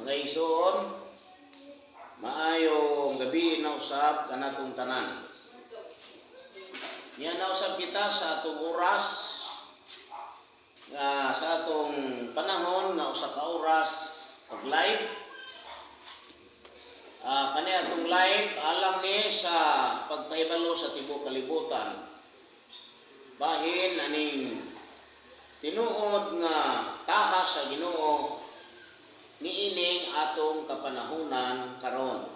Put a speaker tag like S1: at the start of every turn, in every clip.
S1: Mga igsoon, maayong gabi na usab kanatong tanan. Niya na usab kita sa atong oras nga sa atong panahon nga usa ka oras pag live. Kani atong live alang ni sa pagpahibalo sa tibuok kalibutan. Bahin aning tinuod nga tahas sa Ginoo niining atong kapanahunan karon.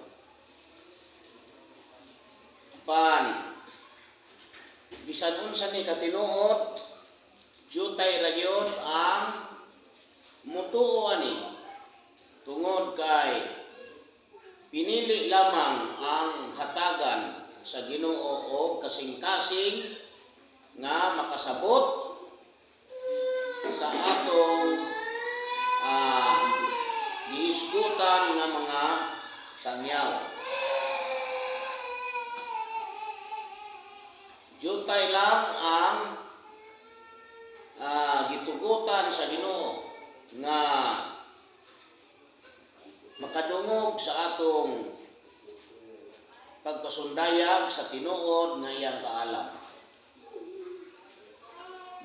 S1: Pan bisan unsa ni katinuod, jutay ra gyud ang mutuo ani tungod kay pinili lamang ang hatagan sa Ginoo og kasing-kasing nga makasabot sa atong gihisgutan nga mga sangyaw. Jutay lang ang gitugutan sa Ginoo nga makadungog sa atong pagpasundayag sa tinuod nga iyang kaalam.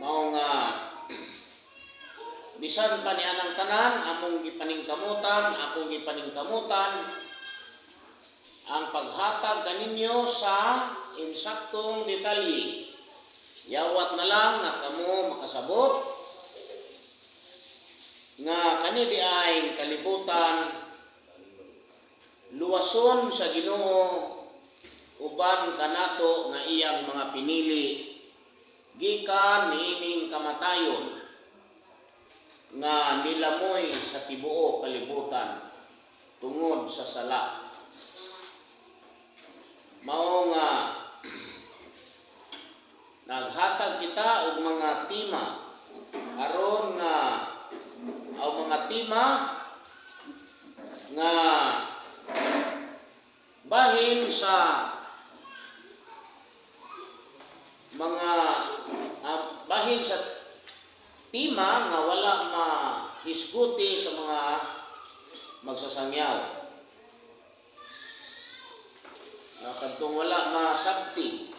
S1: Mao nga bisan pa ni anang tanan among gipaningkamutan, akong gipaningkamutan ang paghatag kaninyo sa insaktong detalye. Yawat na lang nga kamo makasabot nga kani di ay kalibutan luwason sa Ginoo uban kanato nga iyang mga pinili gikan niining kamatayon nga nilamoy sa tibuok kalibutan tungod sa sala. Mao nga naghatag kita og mga tema aron nga ang mga tema nga bahin sa mga bahin sa tema nga wala mahisguti sa mga magsasangyaw. Kadtong wala masabti,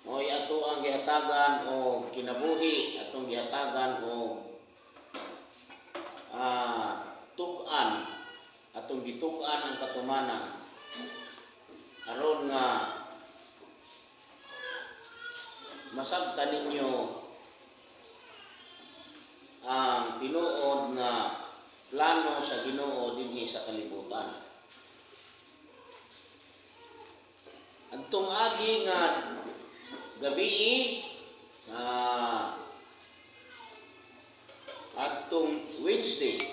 S1: mo'y ato ang gihatagan o kinabuhi, atong gihatagan o tug-an, atong gitug-an ang katumanan aron nga masabtan ninyo ang tinuod nga plano sa Ginoo dinhi sa kalibutan. Adtong agi nga gabi nga adtong Wednesday,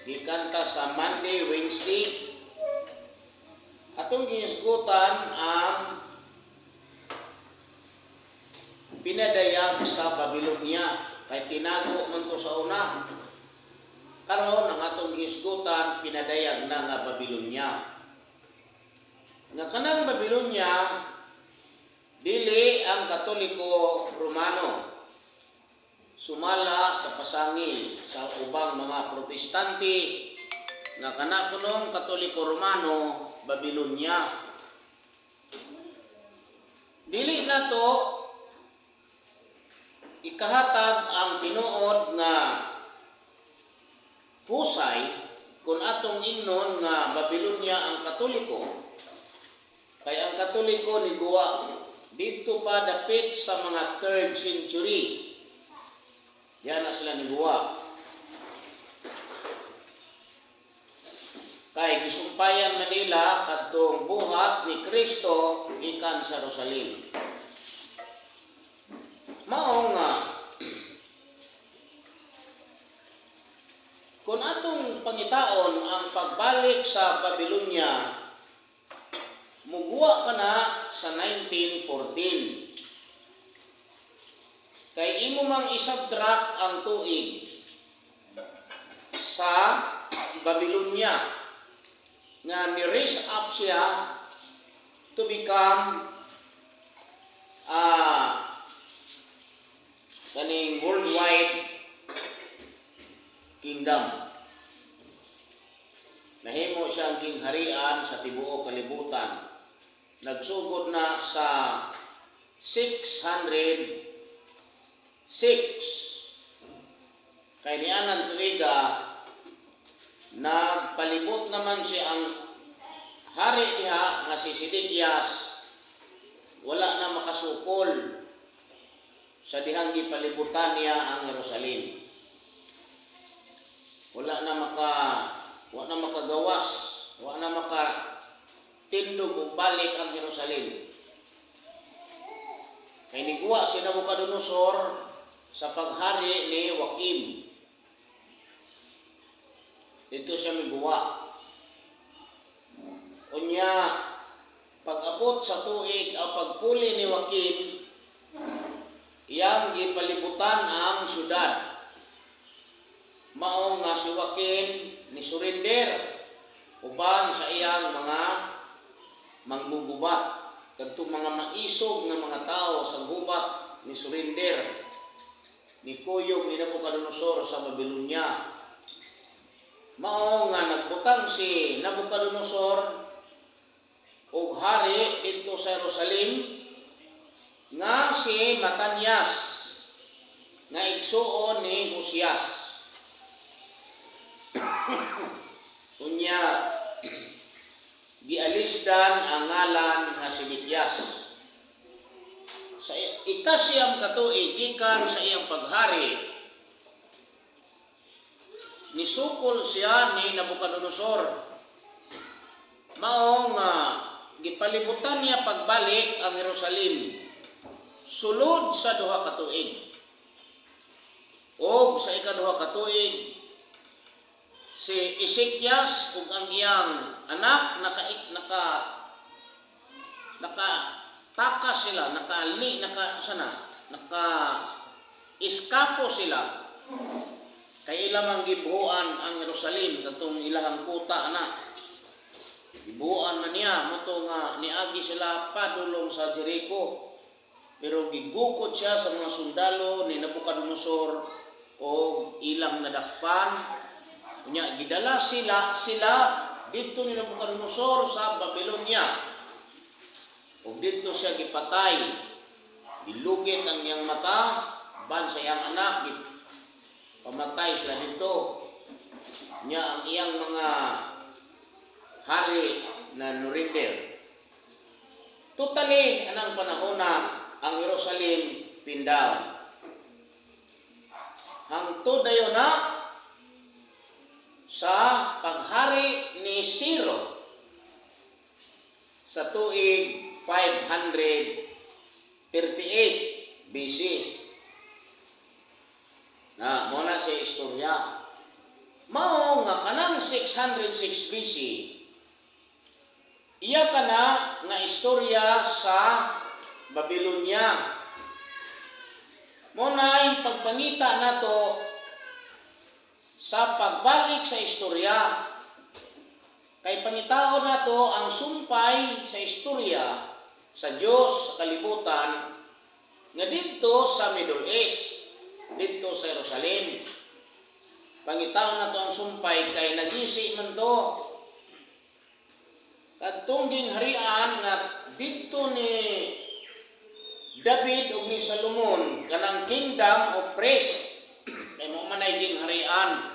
S1: gikanta sa Monday, Wednesday, atong gihisgutan ang pinadayag sa Babylonia kay tinago man to sa una. Karon ang atong gihisgutan, pinadayag na nga Babylonia. Nga kanang Babylonia dili ang Katoliko Romano sumala sa pasangil sa ubang mga Protestante nga kana kunong Katoliko Romano, Babylonia. Dili na to ikahatag ang tinuod nga husay kung atong ingnon nga Babylonia ang Katoliko. Kay ang Katoliko ni guwa dito pa dapit sa mga 3rd century. Diyan na sila ni guwa. Kay gisumpayan Manila kadtong buhat ni Kristo gikan sa Jerusalem. Mao nga kung atong pangitaon ang pagbalik sa Babylonia, muguwa ka na sa 1914. Kay imo mang isubtract ang tuig sa Babylonia nga ni-raise up siya to become kaning worldwide kingdom. Nahimo siyang gingharian sa tibuok kalibutan. Nagsugod na sa 606. Kay nianang tuiga, nagpalibot naman siya ang hari diha nga si Sidigyas, wala na makasukol sa dihang gipalibutan niya ang Jerusalem. Wala na makagawas, wala na maka tindog og balik ang Jerusalem. Kay niguwa si Nabucodonosor sa paghari ni Joaquim. Dito siya miguwa. Unya, pag-abot sa tuig o pagpuli ni Joaquim, iyang gipalibutan ang syudad. Mao nga si Joaquim ni surrender uban sa iyang mga manggugubat. Kadtong mga maisog nga mga tao sa gubat ni surrender. Ni kuyog ni Nabucodonosor sa Babylonia. Mao nga nagbutang si Nabucodonosor og hari didto sa Jerusalem nga si Matanias nga igsuon ni Josias. Unya gialisdan ang ngalan nga si Mityas. Sa 9 ka tuig gikan sa iyang paghari, nisukol siya ni Nabucodonosor. Mao nga gipalibutan niya pagbalik ang Jerusalem sulod sa 2 ka tuig. Og sa 2 ka tuig, si Ezekias ug ang iyang anak naka naka naka takas sila, naka naka sana, naka iskapo sila kay ilang ang gibuhuan ang Jerusalem katong ilahang kuta na. Gibuhuan man niya mao to nga niagi sila padulong sa Jericho. Pero gigukod siya sa mga sundalo ni Nabucodonosor o ilang nadakpan. Unya gidala sila sila didto ni Nabucodonosor sa Babylonia. Ug didto siya gipatay. Gilugit ang iyang mata ban sa iyang anak, pamatay sila didto. Nya ang iyang mga hari na nurinder. Totally, anang panahon na ang Jerusalem pindown. Hangtod dayon na sa paghari ni Ciro sa tuig 538 BC. Na, mao na siya istorya. Mao nga kanang 606 BC, iya kana nga istorya sa Babylonia. Mao na pagpangita nato sa pagbalik sa istorya. Kay pangitaon nato ang sumpay sa istorya sa Dios sa kalibutan nga didto sa Middle East, didto sa Jerusalem. Pangitaon nato ang sumpay kay nagisi man to. Kadtong gingharian nga didto ni David ug ni Solomon, kanang kingdom of priest, kay mao man ay gingharian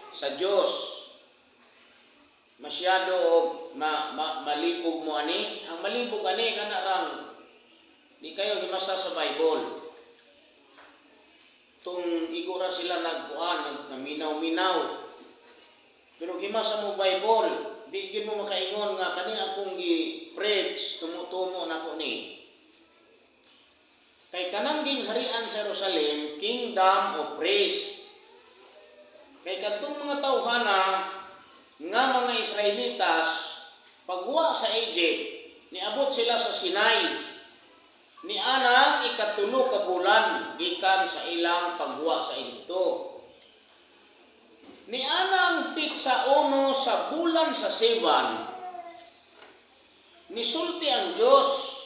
S1: sa Dios. Masyado og malibog mo ani. Ang malibog ani kana rang di kayo himasa sa Bible. Tung igora sila nagkuan, nagminaw-minaw. Pero himasa mo Bible, di gyud mo makaingon nga kani akong gi-preach, tumutumo nako ni. Kay kanang gingharian sa Jerusalem, kingdom of priest. Kay kadtong mga tawhana nga mga Israelitas, pagwa sa Egypt, niabot sila sa Sinai. Ni anang 3 ka bulan gikan sa ilang pagwa sa Ehipto. Ni anang pitsa 1 sa bulan sa Sivan, nisulti ang Diyos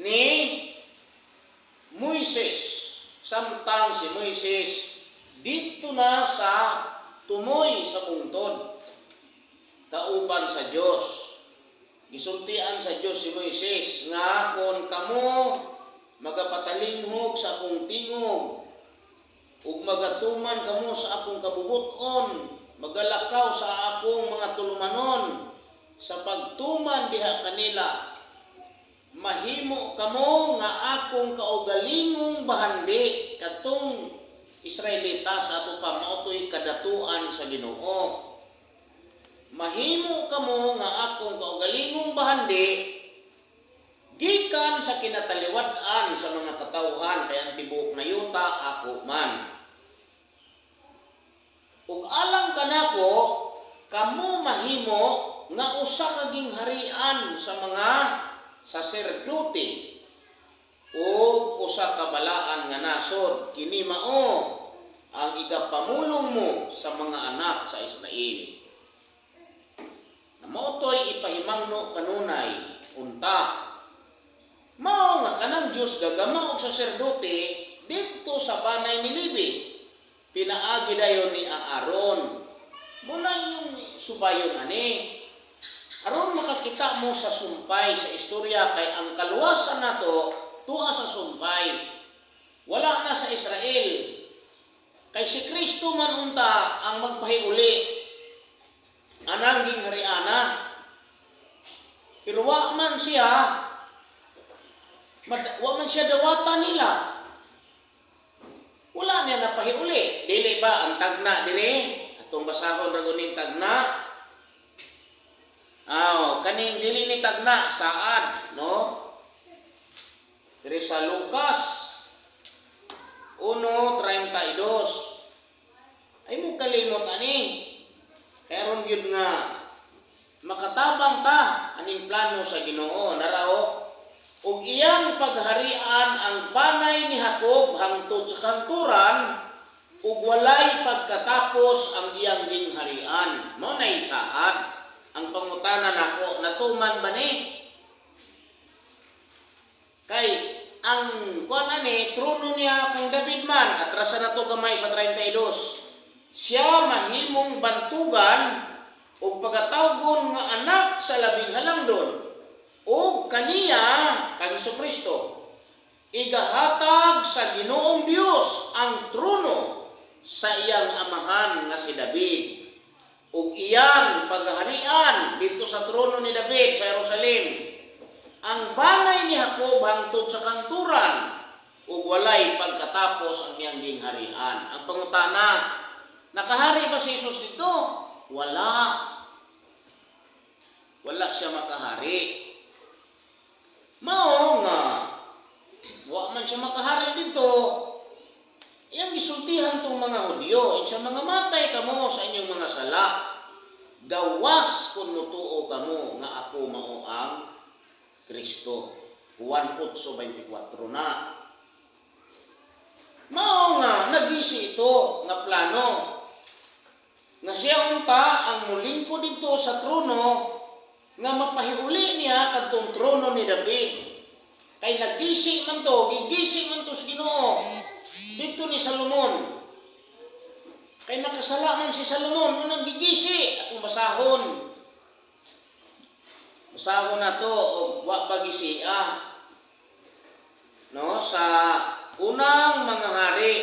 S1: ni Moises. Samtang si Moises dito na sa tumoy sa bungtod. Kauban sa Dios. Gisultian sa Dios si Moises nga kon kamo magapatalinghog sa akong tingog ug magatuman kamo sa akong kabubut-on, magalakaw sa akong mga tulumanon, sa pagtuman diha kanila, mahimo kamo nga akong kaugalingong bahandi. Katong Israelita sa ato pa, mao to'y kadatuan sa Ginoo. Mahimo kamo nga akong kaugalingong bahandi gikan sa kinataliwad-an sa mga katawhan, kay ang tibuok na yuta ako man. Ug alang kanako kamo mahimo nga usa ka gingharian sa mga saserdote ug usa ka balaan nga nasod. Kini mao ang igapamulong mo sa mga anak sa Israel. Na mao to'y ipahimangno kanunay unta. Mao nga kanang Dios gagama og saserdote didto sa banay ni Levi. Pinaagi dayon ni Aaron. Muna yung subayon ani. Aron makakita mo sa sumpay sa istorya, kay ang kaluwasan nato tuwa sa sumpay. Wala na sa Israel. Kay si Kristo man unta ang magpahiuli anang ginghariana. Pero wa man siya dawata nila. Wala niya napahiuli. Dili ba ang tagna dire? Atong basahon ra guning tagna. Aw, kaning dili ni tagna saad, no? Dire sa Lucas 1:32. Ay mo kalimot ani. Kay aron gyud nga makatabang ta aning plano sa Ginoo. Narao ug iyang pagharian ang banay ni Jacob hangtod sa kahangturan, ug walay pagkatapos ang iyang gingharian. Mao nay saad. Ang pangutana nako, natuman ba ni? Kay ang kuan ani, trono niya kang David man, atrasa na to gamay sa 32. Siya mahimong bantugan ug pagatawgon nga anak sa Labing Halangdon, ug kaniya, kang Kristo, igahatag sa Ginoong Dios ang trono sa iyang amahan nga si David, ug iyang paghaharian didto sa trono ni David sa Jerusalem ang banay ni Jacob hangtod sa kahangturan, ug walay pagkatapos ang iyang gingharian. Ang pangutana, nakahari ba si Jesus dito? Wala. Wala siya makahari. Mao nga wa man siya makahari dito. Iyang gisultihan tong mga Hudyo, sa mga matay kamo sa inyong mga sala, gawas kung mutuo kamo nga ako mao ang Kristo. Juan 8:24 na. Mao nga nagisi ito nga plano nga siya unta ang mulingkod dito sa trono nga mapahiuli niya kadtong trono ni David. Kay nagisi man to, gigisi man to sa Ginoo dito ni Salomon. Kay nakasala man si Salomon, unang gigisi atong basahon. Basahon na to og wa pa gisia. No, sa Unang Mga Hari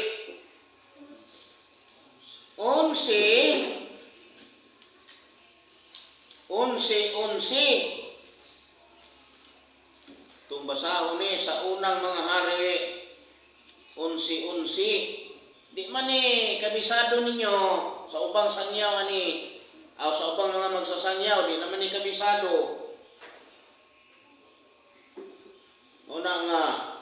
S1: 11:11. Itong basahon ni sa Unang Mga Hari 11:11. Di man ni kabisado ninyo sa ubang sangyaw ani, aw sa ubang mga magsasangyaw, di naman ni kabisado. Una nga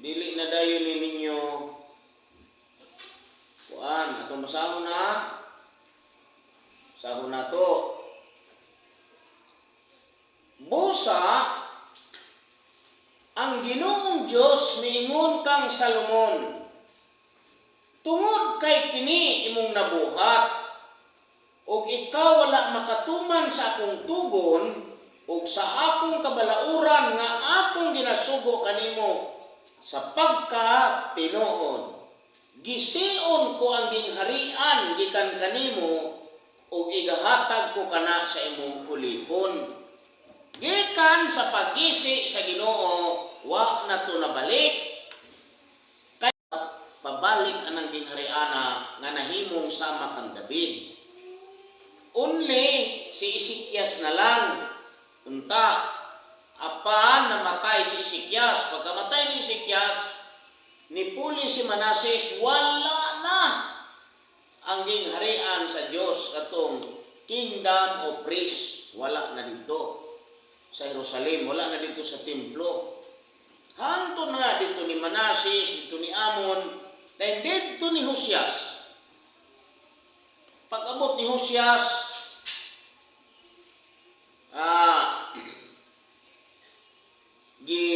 S1: dili na dayon ni ninyo kuan. Atong basahon na, basahon na to. Busa ang Ginoong Dios miingon kang Salomon, tungod kay kini imong nabuhat ug ikaw wala makatuman sa akong tugon ug sa akong kabalauran nga akong ginasugo kanimo sa pagka tinuod, Gision ko ang gingharian gikan kanimo ug igahatag ko kana sa imong ulipon. Gikan sa paggisi sa Ginoo, wa na to nabalik. Kay pabalik anang ginghariana nga nahimong sama kang David. Only si Ezekias na lang. Unta, apan namatay si Ezekias. Pagkamatay ni Ezekias, nipuli si Manases, wala na ang gingharian sa Dios, katong kingdom of priests, wala na dito sa Jerusalem, wala na dito sa templo. Hangtod na dito ni Manases, dito ni Amon, then dito ni Josias. Pag-abot ni Josias, gi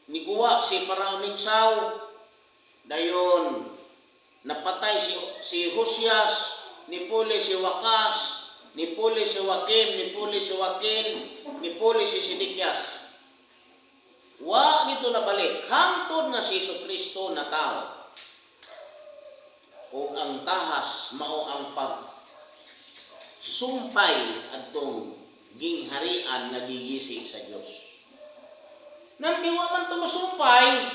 S1: niguwa si Pharaoh Nixaw, dayon napatay si Josias, nipuli si Wakas, nipuli si Joaquim, nipuli si Joaquin, nipuli si Sidikias. Wa gito nabalik hangtod nga si Kristo na tao. O ang tahas mao ang pag sumpay adtong gingharian nga gigisi sa Dios. Nan wa man to masumpay,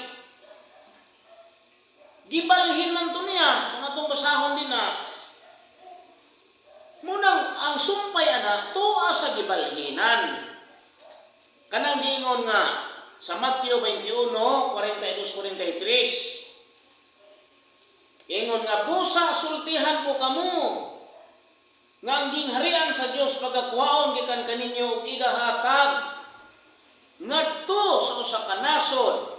S1: gibalhin man to niya, kung atong basahon din na, munang ang sumpay ana, tuwa sa gibalhinan. Kanang giingon nga, sa Mateo 21, 42-43, ingon nga, "Busa sultihan ko kamo, nga ang gingharian sa Dios pagakuhaon gikan kaninyo ug igahatag ngadto sa usa ka nasod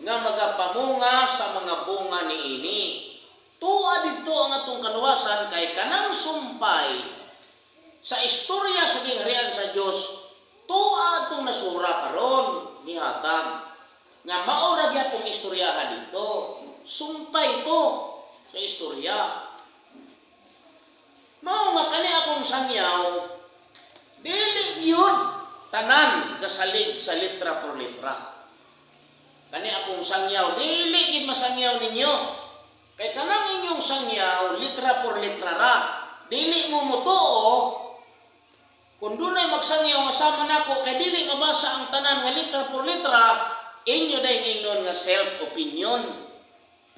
S1: nga magapamunga sa mga bunga niini." Tuwa didto ang atong kaluwasan kay kanang sumpay sa istorya sa gingharian sa Dios, tuwa atong nasura karon nihatag nga mao ra gyapon istoryahan dito. Sumpay to sa istorya. Mao nga kani akong sangyaw, dili gyud tanan gasalig sa litra por litra. Kani akong sangyaw, dili gid masangyaw ninyo. Kay kanang inyong sangyaw, litra por litra ra. Dili mo motuo kung dunay magsangyaw nga sama nako kay dili mabasa ang tanan nga litra por litra, inyo dahil ingnon nga self opinion.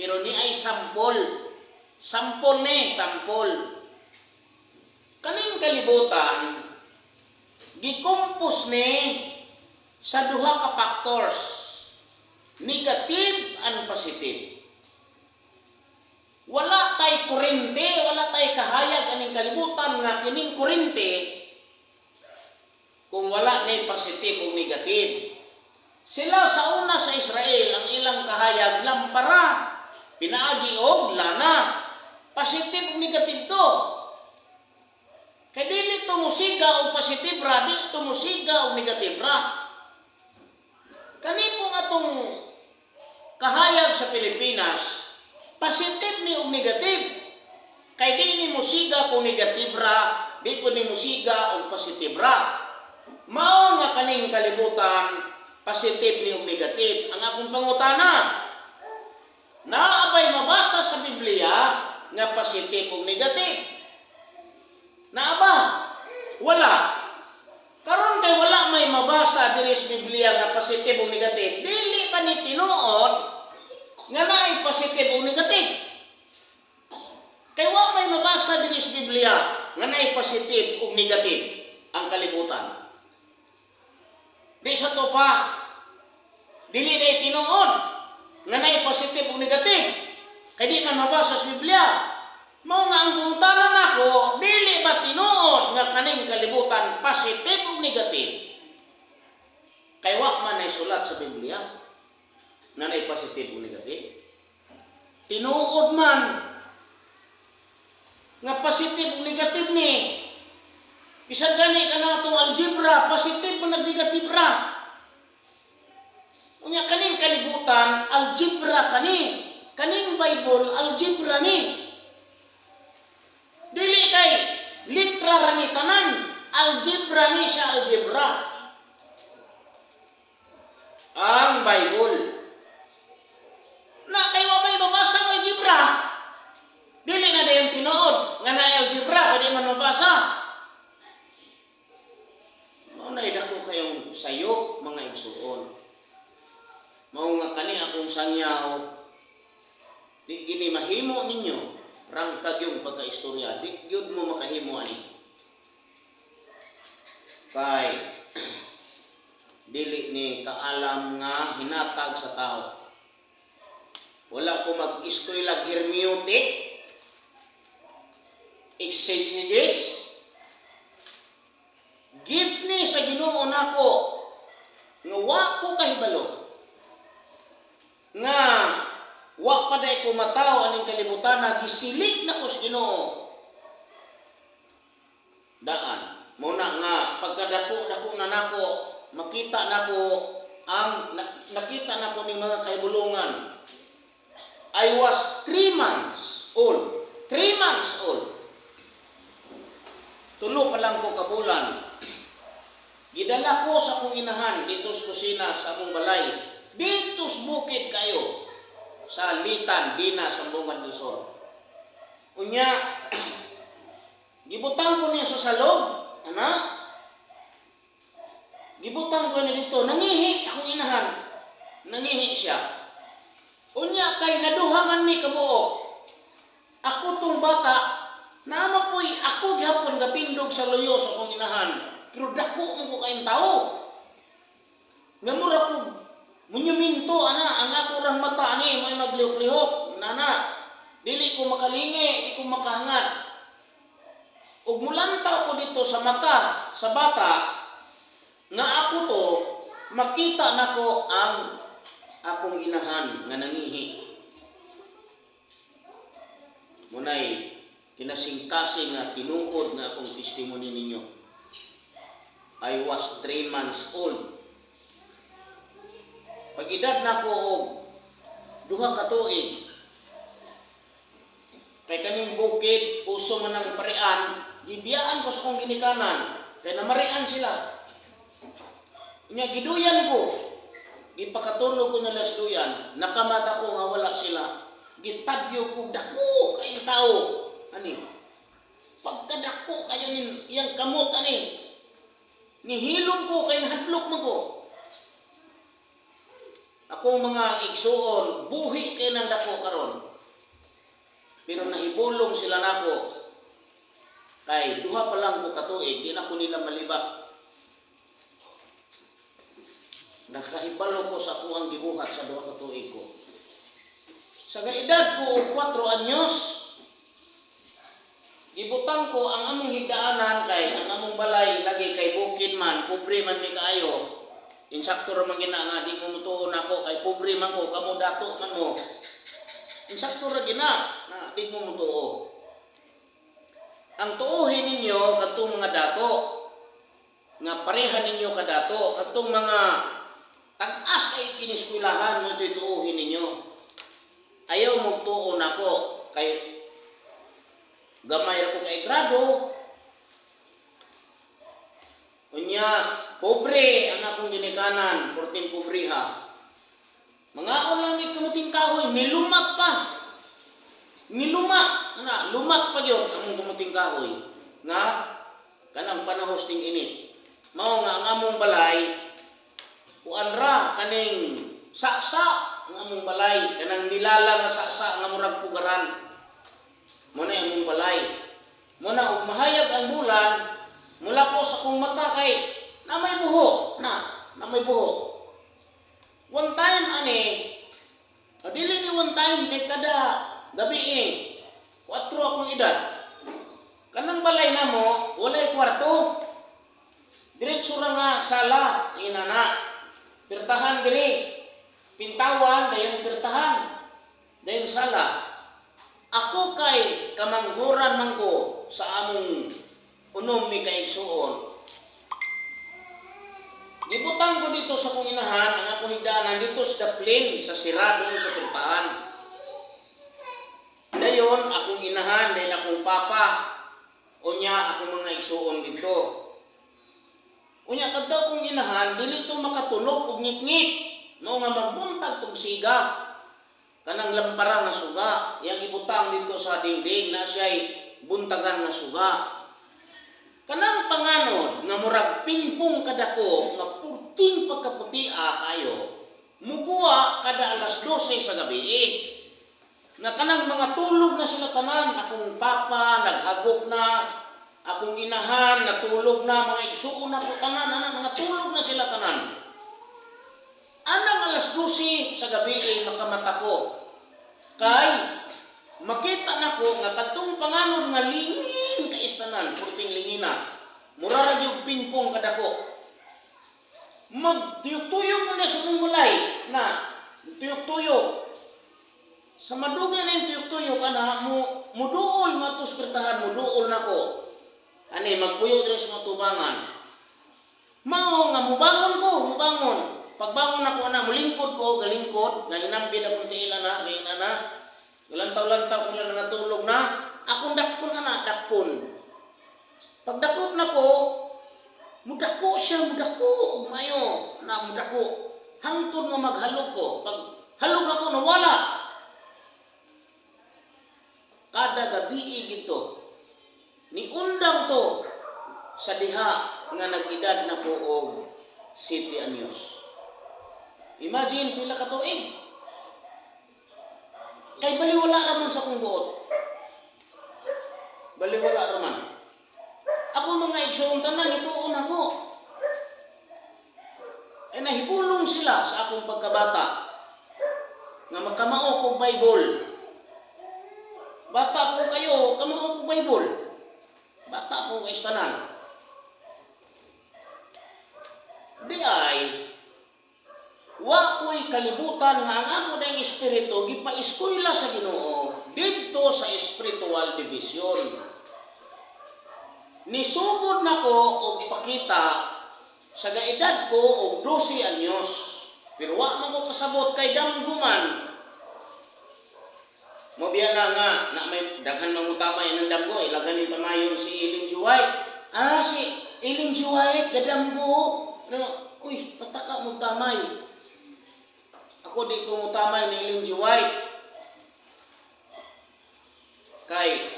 S1: Pero ni ay sampol. Sampol ni, sampol. Kaning kalibutan, gikompos ni sa duha ka factors, negative and positive. Wala tay kurente, wala tay kahayag aning kalibutan nga kining kurente kung wala ni positive o negative. Sila sa una sa Israel, ang ilang kahayag lampara, pinaagi og lana. Positive o negative to. Kay dili to musiga og positive ra, di to musiga og negative ra. Kani pong atong kahayag sa Pilipinas, positive ni og negative. Kay di ni musiga kung negative ra, di po ni musiga og positive ra. Mao nga kaning kalibutan, positive ni og negative. Ang akong pangutana, naa bay mabasa sa Biblia nga positive og negative? Naa ba? Wala. Karon kay wala may mabasa diri sa Biblia nga positive o negative, dili pa ni tinuod nga naay positive o negative. Kay wa may mabasa diri sa Biblia nga naay positive o negative ang kalibutan. Di sa to pa, dili na tinuod nga naay positive o negative. Kay di man mabasa sa Biblia. Mao nga ang pangutana nako, dili ba tinuod nga kaning kalibutan positive o negative? Kay wa man nay sulat sa Biblia na nay positive o negative. Tinuod man nga positive o negative ni. Bisan gani ka atong algebra, positive man nag-negative ra. Unya kaning kalibutan, algebra kani. Kaning Bible, algebra ni. Dili kay litra ra ni tanan, algebra ni siya, algebra. Ang Bible. Na kay wa may mabasa ngay nga kani akong sangyaw, di gini mahimo ninyo, rangkag yung pagkaistorya, di gyud mo makahimo ani. Kay dili ni kaalam nga hinatag sa tao. Wala ko mag-eskwela hermeneutic, exegesis, gift ni sa Ginoo nako nga wa ko kahibalo. Nga wa pa day ko mataw aning kalibutan na gisilik na ko sa Ginoo. Daan. Mao na nga pagkadako dako na nako, makita nako ang nakita nako ning mga kahibulungan. I was 3 months old. 3 months old. 3 pa lang ko kabulan. Gidala ko sa akong inahan dito sa kusina sa among balay. Dito sa bukid kayo. Sa Litan, Dina, Sambongan del Sur. Unya, gibutang ko niya sa salog. Ana, gibutang ko niya dito. Nangihi akong inahan. Nangihi siya. Unya kay naduha man mi kabuok. Ako tong bata, naama po'y ako gihapon gatindog sa luyo sa akong inahan. Pero dako mo ko kayong tao. Nga mura ko monumento ana ang ako rang mata ani may maglihok-lihok nana. Dili ko makalingi, di ko makahangad. Ug mulantaw ko dito sa mata sa bata nga ako to makita nako ang akong inahan nga nangihi. Munay kinasingkasing nga tinuod nga akong testimony ninyo. I was 3 months old. Pag edad nako og 2 ka tuig, kay kaning bukid, uso man ang parian, gibiyaan ko sa akong ginikanan, kay namarian sila. Nya giduyan ko, gipakatulog ko nila sa duyan, nakamata ko nga wala sila. Gitadyo ko dako kayong tao. Ani? Pagkadako kayo nin iyang kamot ani. Nihilom ko kay nahadlok man ko. Akong mga igsuon, buhi kay nang dako karon. Pero nahibulong sila nako. Kay 2 pa lang ko katuig, di na ko nila malibak. Nakahibalo ko sa kuang gibuhat sa 2 ka tuig ko. Sa edad ko og 4 anyos, gibutang ko ang among higdaanan kay ang among balay lagi kay bukid man, pobre man mi kaayo. Insakto ra man gina nga di mo mutuon ako kay pobre man ko, kamo dato man mo. Insakto ra gina na di mo mutuo. Ang tuohin ninyo kadtong mga dato nga pareha ninyo kadato, kadtong mga tag-as kay kiniskwelahan mo ito'y tuohin ninyo. Ayaw mo tuo nako kay gamay ra ko kay grado. Unya, pobre ang akong ginikanan, porting pobreha. Mga lang ni kamuting kahoy, nilumat pa. Nilumat, na, lumat pa gyud among kamuting kahoy. Nga kanang panahos ting init. Mao nga ang among balay kuan ra kaning saksa ang among balay, kanang nilala nga saksa nga murag pugaran. Mo na among balay. Mo na og mahayag ang bulan, mula ko sa akong mata kay na may buho, na may buho. One time ani, dili ni one time kay kada gabi eh, 4 akong edad. Kanang balay namo, walay kwarto. Diretso ra nga sala, inana. Pirtahan diri. Pintawan, dayon pirtahan. Dayon sala. Ako kay kamanghuran man ko sa among unom mi kaigsuon. Gibutang ko dito sa kong inahan, ang akong higdaanan dito sa daplin, sa sira doon sa pirtahan. Dayon, akong inahan, dayon akong papa, unya akong mga igsuon dito. Unya kadto kong inahan, dili to makatulog og ngit-ngit. Mao nga magbuntag tog siga. Kanang lampara nga suga, yang ibutang dito sa dingding na siya'y buntagan nga suga. Kanang panganod nga murag pingpong kadako nga purting pagkaputia kayo. Muguwa kada alas 12 sa gabi. Eh. Nga kanang mga tulog na sila tanan, akong papa naghagok na, akong inahan natulog na, mga igsuon na ko tanan, ana mga tulog na sila tanan. Anang alas 12 sa gabi eh, makamata ko. Kay makita nako nga kadtong panganod nga lingin kaistanan, purting lingina. Mura ra gyud pingpong kadako. Magtuyok-tuyok mo na sa mong balay na tuyok-tuyok. Sa madugay na yung tuyok-tuyok, ana, mo, muduol mo ato pertahan, muduol nako. Ani, magpuyo diri sa mga tubangan. Mao nga, mubangon ko, mubangon. Pagbangon ako, ana, mulingkod ko, galingkod, nga inambid akong tiil, ana, ngayon, ana, galantaw-lantaw ko lang natulog na, akong dakpon, ana, dakpon. Pagdakop na ko, mudako siya, mudako, ug mayo, na mudako. Hangtod nga maghalog ko. Pag halog ako, nawala. Kada gabi gito, niundang to sa diha nga nag-edad na ko og 7 anyos. Imagine pila ka tuig. Kay baliwala raman sa kong buot. Baliwala raman. Ako mga igsoon tanan ituon ako. Ay nahibulong sila sa akong pagkabata nga makamao kog Bible. Bata po kayo, kamao kog Bible. Bata po kayo tanan. Di ay, wa ko'y kalibutan nga ang ako dayong espiritu gipa-eskwela sa Ginoo didto sa spiritual division. Nisugod nako og pakita sa gaedad ko og 12 anyos. Pero wa man ko kasabot kay damgo man. Mobiya na nga na may daghan mangutamay ng damgo, ilagan ni pamayon si Ellen G. White. Ah, si Ellen G. White gadamgo. No, uy, pataka mo tamay. Ako di ko mutamay ni Ellen G. White. Kay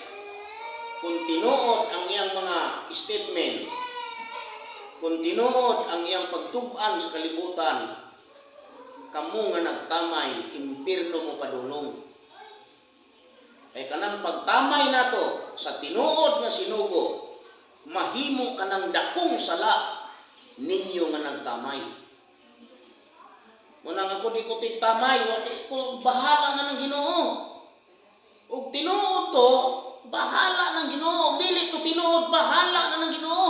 S1: kung tinuod ang iyang mga statement, kung tinuod ang iyang pagtub-an sa kalibutan, kamo nga nagtamay, impirno mo padulong. Kay kanang pagtamay nato sa tinuod nga sinugo, mahimo kanang dakong sala ninyo nga nagtamay. Munang ako di ko tigtamay, wa di ko, bahala na ng Ginoo. Ug tinuod to, bahala ng Ginoo. Dili to tinuod, bahala na ng Ginoo.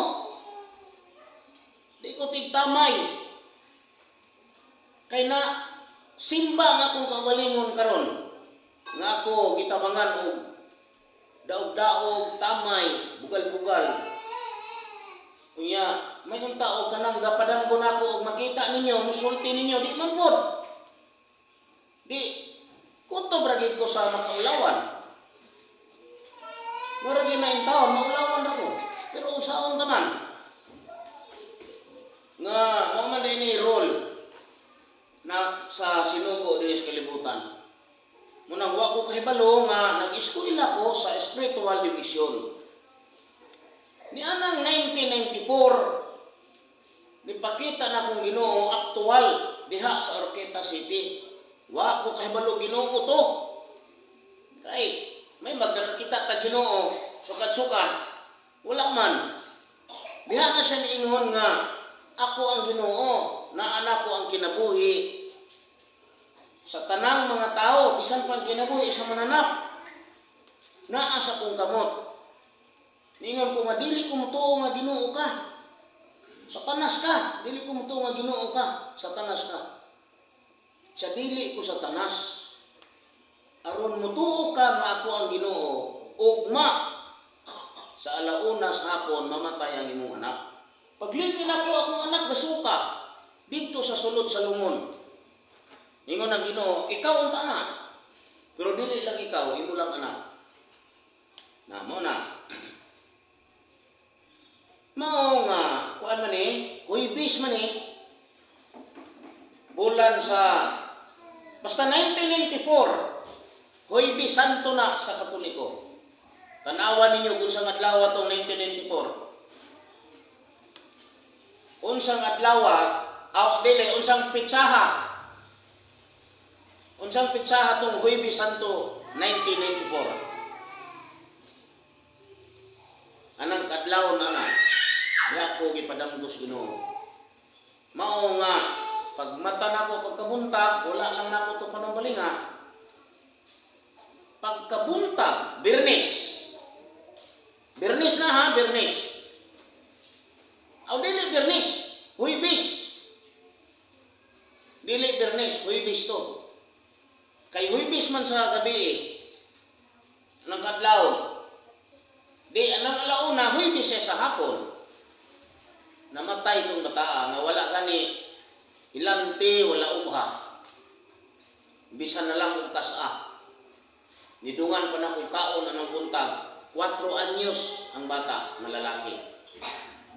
S1: Di ko tigtamay. Kay na simba nga akong kaugalingon karon nga ako gitabangan og daog-daog, tamay, bugal-bugal. Unya, may unta og kanang gapadamgo nako og makita ninyo, musulti ninyo, di man pod. Di kutob ra gid ko sa makaulawan. Mura gyud na intawon, maulawan ako. Pero usaon ta man. Nga mao man din ni role na sa sinugo dinhi sa kalibutan. Munang wa ko kahibalo nga nag-eskwela ko sa spiritual division. Nianang 1994, nipakita na akong Ginoo aktual diha sa Oroquieta City. Wa ko kahibalo Ginoo to. Kay may magdakakita ta Ginoo sukat-sukat. Wala man. Diha na siya niingon nga ako ang Ginoo, naa nako ang kinabuhi sa tanang mga tao, bisan pang kinabuhi sa mananap, naa sa kong kamot. Ningon ko nga dili ko mutuo nga Ginoo ka. Satanas ka, dili ko mutuo nga Ginoo ka, Satanas ka. Sa dili ko Satanas. Aron mutuo ka nga ako ang Ginoo, ugma sa alauna sa hapon mamatay ang imong anak. Paglingin ako akong anak gasuka didto sa sulod sa lungon. Ingon ang Ginoo, ikaw ang taana. Pero dili lang ikaw, imo lang anak. Na mo na. Mao nga kuan man ni, Huwebes man ni. Bulan sa basta 1994, Huwebes Santo na sa Katoliko. Tanawa ninyo kung sa adlaw tong 1994. Unsang adlaw, aw dili unsang pitsaha. Unsang petsaha tong Huwebes Santo 1994? Anang kadlaw na na, diha ko gipadamgos Ginoo. Mao nga pagmata nako pagkabuntag, wala lang nako to panumbalinga. Pagkabuntag, Birnes. Birnes na ha, Birnes. Aw dili Birnes, Huwebes. Dili Birnes, Huwebes to. Kay Huwebes man sa gabi eh. Anang kadlaw. Di anang alauna, Huwebes siya sa hapon. Namatay itong bataa nga wala gani hilanti, wala ubha. Bisan na lang og kas-a. Nidungan pa na kong kaon anang buntag. 4 anyos ang bata nga lalaki.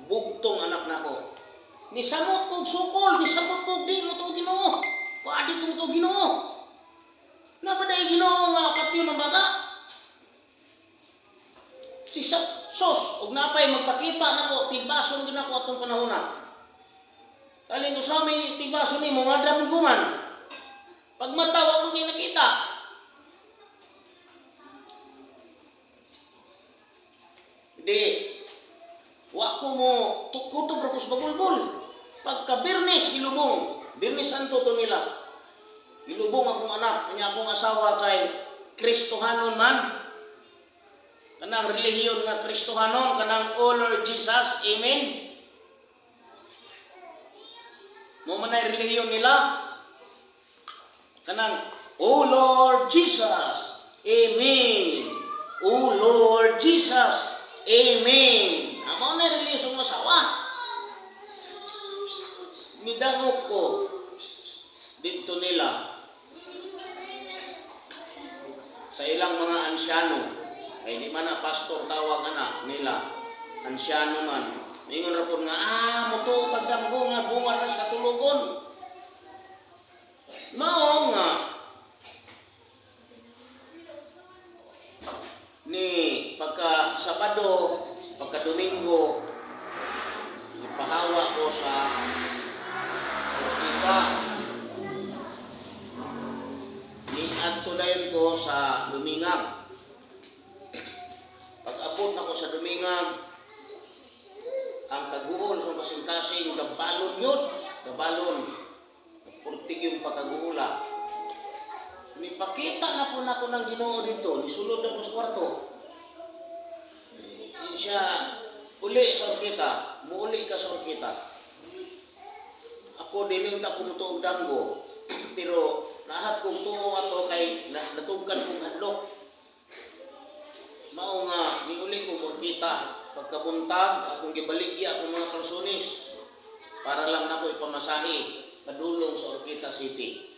S1: Bugtong anak nako. Nisamot kog sukol, nisamot kog di mo to Ginoo. Pwede kong to Ginoo. Nabaday Ginoo nga patyon ang bata. Si sos og napay magpakita nako tigbason gyud nako atong panahona. Kaling usami tigbason nimo nga damguman. Pagmata wa mo kinakita. Di wa ko mo kutob ra ko sa bagulbol. Pagka Birnes gilubong, Birnes Santo to nila. Gilubong akong anak, nya akong asawa kay Kristohanon man. Kanang relihiyon nga Kristohanon, kanang O Lord Jesus, amen. Mo man ay relihiyon nila. Kanang O Lord Jesus, amen. O Lord Jesus, amen. Amo na relihiyon sa asawa. Nidangop ko didto nila sa ilang mga ansyano. Kay di man na pastor tawag ana nila, ansyano man. Ningon ra pud nga motuo tagdamgo nga bunga ra sa katulugon. Mao nga ni pagka Sabado, pagka Domingo, ipahawa ko sa kita. Ni adto dayon ko sa Dumingag. Pag-abot nako sa Dumingag, ang kaguol sa kasing-kasing gabalon yun, gabalon. Purtig yung pagkaguula. Nipakita na po nako ng Ginoo dito, nisulod na ko sa kwarto. Siya, uli sa orkita, muuli ka sa orkita. Ako dili ta kumutuog damgo, pero nahat kong tuo ato kay natugkan kong hadlok. Mao nga niuli ko orkita, pagkabuntag akong gibaligya akong mga kalsones para lang nako ipamasahe padulong sa Orkita City.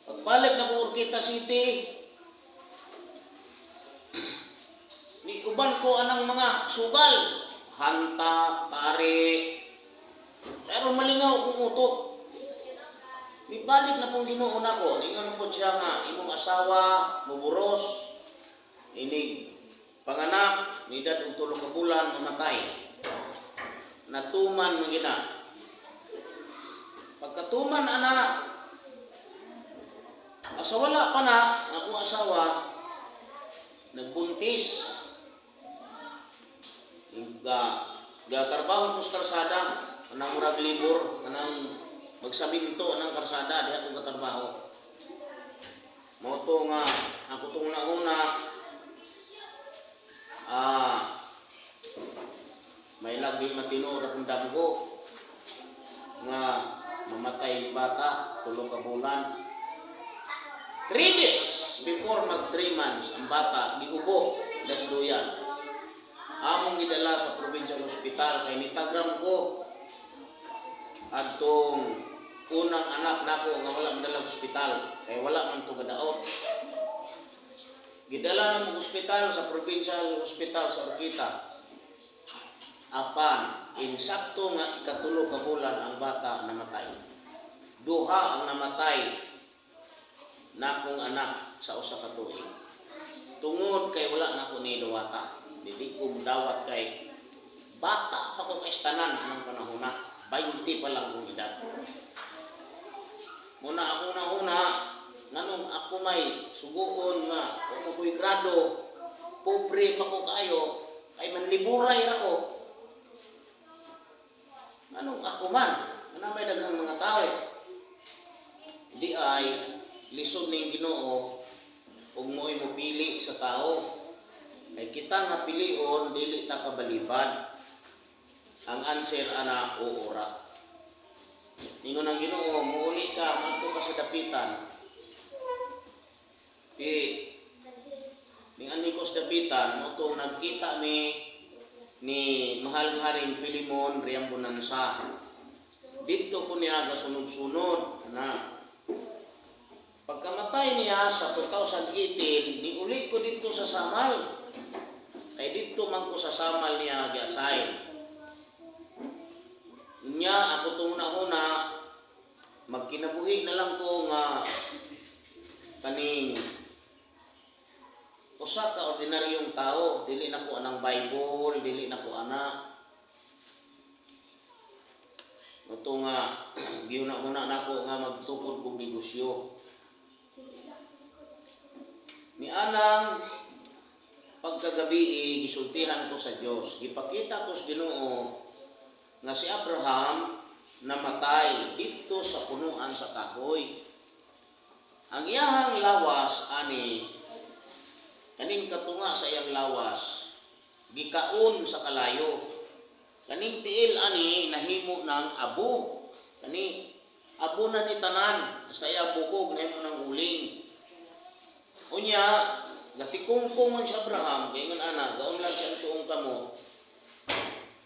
S1: Pagbalik na ko Orkita City, ni uban ko anang mga sugal, hanta, pare, pero malingaw kong utok. Nibalik na pong Ginoo nako, ningon po siya nga imong asawa muburos, inig panganak, nidad og 3 ka bulan mamatay. Natuman man gina. Pagkatuman ana, asa wala pa na akong asawa nagbuntis. Ga trabaho ko sa kalsada, kanang murag libor, kanang magsaminto anang kalsada diha ko gatrabaho. Mao to nga ako tong nauna may lagi matinuod akong damgo nga mamatay ni bata 3 ka bulan. 3 days before mag 3 months ang bata giubo las duyan. Among gidala sa provincial hospital kay nitagam ko adtong unang anak nako nga wala madala ospital kay wala man to gadaot. Gidala na mo ospital sa provincial hospital sa Orkita. Apan insakto nga 3 ka bulan ang bata namatay. Duha ang namatay nakong anak sa usa ka tuig. Tungod kay wala nako ni duwata. Dili ko dawat kay bata pa ko kay tanan anang panahona, 20 pa lang kong edad. Muna ako nahuna nganong ko may suguon nga wa mo ko'y grado, pobre pa ko kaayo, ay manliburay ra ko. Anong ako man? Ano may daghang mga tao? Di ay lisod ning Ginoo ug mo'y mopili sa tao. Kay kita nga pilion, dili ta kabalibad. Ang answer ana, oo ra. Ningon ang Ginoo, muuli ka, ngadto ka sa dapitan. Di ning ani ko sa dapitan, mo tong nagkita mi ni mahal nga Haring Filemon Riambonansa. Didto ko niya gasunod-sunod na. Pagkamatay niya sa 2018, niuli ko dito sa Samal. Kay didto man ko sa Samal niya gi-assign. Nya ako tong una, magkinabuhi na lang ko nga kaning usa ka ordinaryong tao, dili na ko anang Bible, dili na ko ana. Ito nga, giuna-una nako nga magtukod kog negosyo. Ni anang pagkagabi, gisultihan ko sa Dios. Gipakita ko sa Ginoo nga si Abraham namatay dito sa punuan sa kahoy. Ang iyahang lawas ani, kaning katunga sa iyang lawas gikaon sa kalayo. Kaning tiil ani nahimo ng abo. Kani abo na ni tanan sa iyang bukog, nahimo ng uling. Unya, gatikungkong man si Abraham, kay ingon ana, gaon lang siya ang tuong kamo.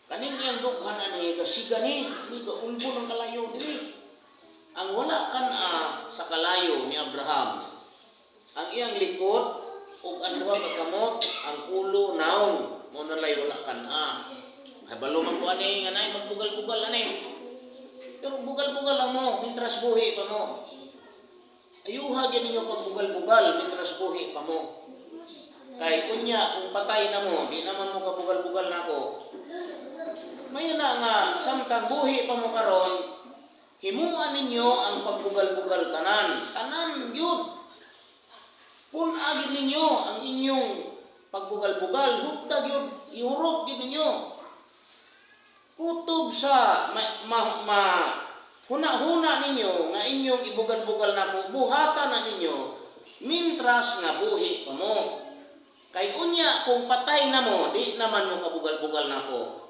S1: Kaning iyang dughan ani gasiga ni, ni gaulbo ng kalayo diri. Ang wala kan-a sa kalayo ni Abraham, ang iyang likod ug ang duha ka kamot, ang ulo, naong, mo na lay wala kan-a. Kabalo man ko ani nga naay magbugal-bugal ani. Pero bugal-bugal lang mo, mintras buhi pa mo. Ayuha gyud ninyo pagbugal-bugal mintras buhi pa mo. Kay kunya kung patay na mo, di naman mo kabugal-bugal nako. Mayo na nga samtang buhi pa mo karon, himuan ninyo ang pagbugal-bugal tanan. Tanan gyud. Pun-a gyud ninyo ang inyong pagbugal-bugal, hugta gyud, ihurot gyud ninyo. Kutob sa ma, ma, ma huna-huna ninyo nga inyong ibugal-bugal nako, buhata na ninyo mintras nga buhi pa mo. Kay unya kung patay na mo, di naman mo kabugal-bugal nako.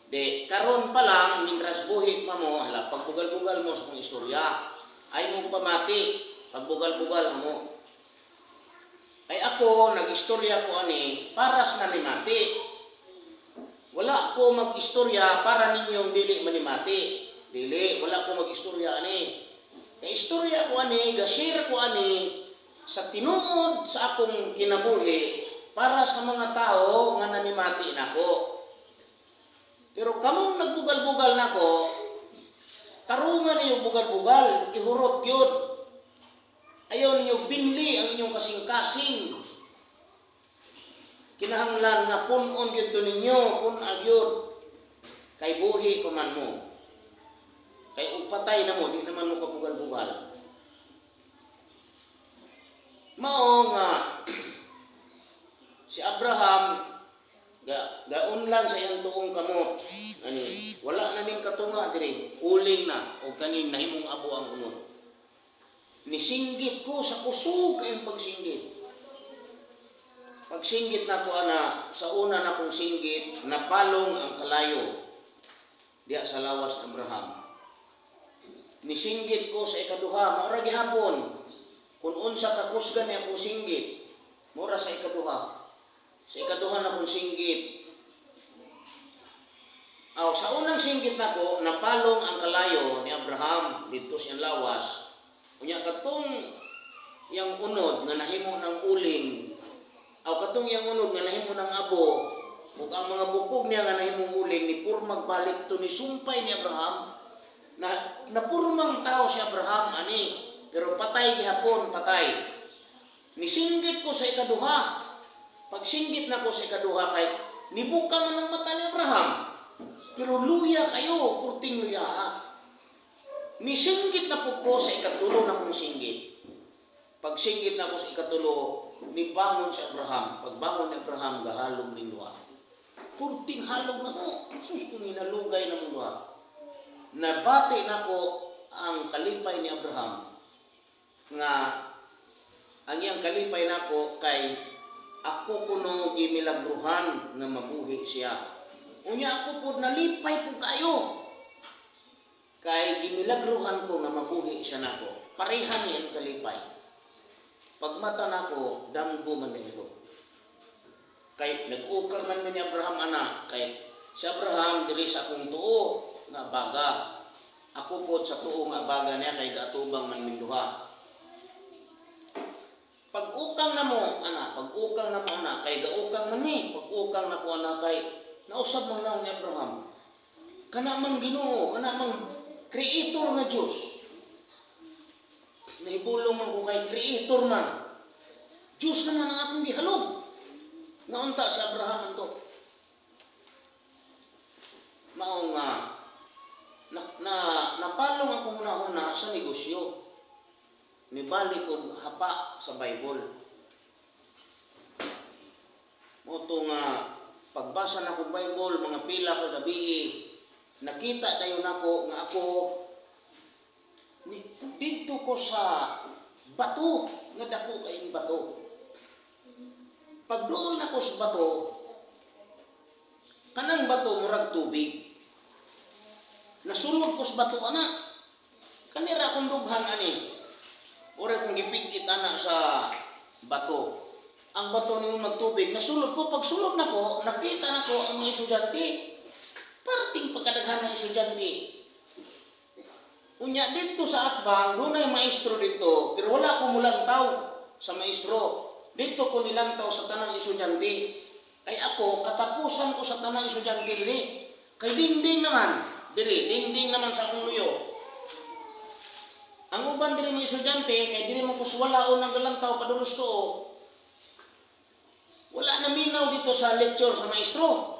S1: Di karon pa lang mintras buhi pa mo, hala, pagbugal-bugal mo sa kong istorya. Ay mo pamati, pagbugal-bugal mo. Kay ako nag-istorya ko ani para sa nanimati. Wala ko mag-istorya para ninyong dili manimati. Dili, wala ko mag-istorya ani. Kay istorya ko ani, ga-share ko ani sa tinuod sa akong kinabuhi para sa mga tao nga nanimati nako. Pero kamong nagbugal-bugal nako, tarungan ninyo bugal-bugal, ihurot yun. Ayaw ninyo binli ang inyong kasing-kasing. Kinahanglan nga pun-on gyud to ninyo, pun-a gyud. Kay buhi pa man mo. Kay ug patay na mo, di naman mo kabugal-bugal. Mao nga si Abraham ga gaunlan sa iyang tuong kamot ani, wala na ning katunga diri, uling na o kaning nahimong abo ang unod. Nisinggit ko sa kusog kayong pagsinggit. Pagsinggit na ko ana, sa una na kong singgit, napalong ang kalayo diya sa lawas ni Abraham. Nisinggit ko sa ikaduha, maura gihapon. Kung unsa ka kusgan niya akong singgit, mura sa ikaduha. Sa ikaduha na kong singgit. Aw, sa unang singgit nako, napalong ang kalayo ni Abraham didto siyang lawas. Unya katong yang unod nga nahimo ng uling, aw katong yang unod nga nahimo ng abo, ug ang mga bukog niya nga nahimong uling ni purmag balik to ni sumpay ni Abraham. Na napurmang tao si Abraham ani, pero patay gihapon, patay. Nisinggit ko sa ikaduha. Pagsinggit na ko sa ikaduha kay nibuka man ang mata ni Abraham. Pero luya kayo, kurting luya. Nisinggit na po ko sa ikatulo na kong singgit. Pagsinggit na ko sa ikatulo, nibangon si Abraham. Pagbangon ni Abraham, gahalog ning duha. Purting halog na ko. Sus, kung hinalugay na mong duha. Nabati na ko ang kalipay ni Abraham nga ang iyang kalipay nako kay ako kuno gimilagruhan nga mabuhi siya. Unya ako pod nalipay pud kayo kay gimilagruhan ko nga mabuhi siya nako. Pareha ni ang kalipay. Pagmata nako, damgo man dahil. Kay nag-ukar man ni Abraham ana, kay si Abraham diri sa akong tuo nga baga. Ako pod sa tuo nga baga niya kay gaatubang man minduha. Pag-ukang na mo, ana, pag-ukang na mo, ana, kay gaukang man ni, pag-ukang na ko, ana, kay nausab man lang ni Abraham. Kana man Ginoo, kana man creator nga Dios. Nahibulong man ko kay creator man. Diyos naman ang akong gihalog. Naunta si Abraham anto. Mao nga na napalong akong hunahuna sa negosyo. Nibalik og hapa sa Bible. Mao to nga pagbasa na kong Bible mga pila ka gabi, nakita dayon nako nga ako ni, didto ko sa bato nga dako kayong bato. Pagduol nako sa bato, kanang bato murag tubig. Nasulod ko sa bato ana. Kanira akong dughan ani. Ora kong gipigit ana sa bato. Ang bato ningon magtubig, nasulod ko. Pagsulod nako, nakita nako ang mga estudyante. Parting pagkadaghan ng estudyante. Unya dito sa atbang, dunay maestro dito, pero wala ko mulantaw sa maestro. Dito ko nilantaw sa tanang estudyante. Kay ako, katapusan ko sa tanang estudyante diri. Kay dingding naman, diri, dingding naman sa akong luyo. Ang uban diri mga estudyante, kay diri mo kuswalaon ang galantaw padulos tuo. Wala na minaw dito sa lecture sa maestro.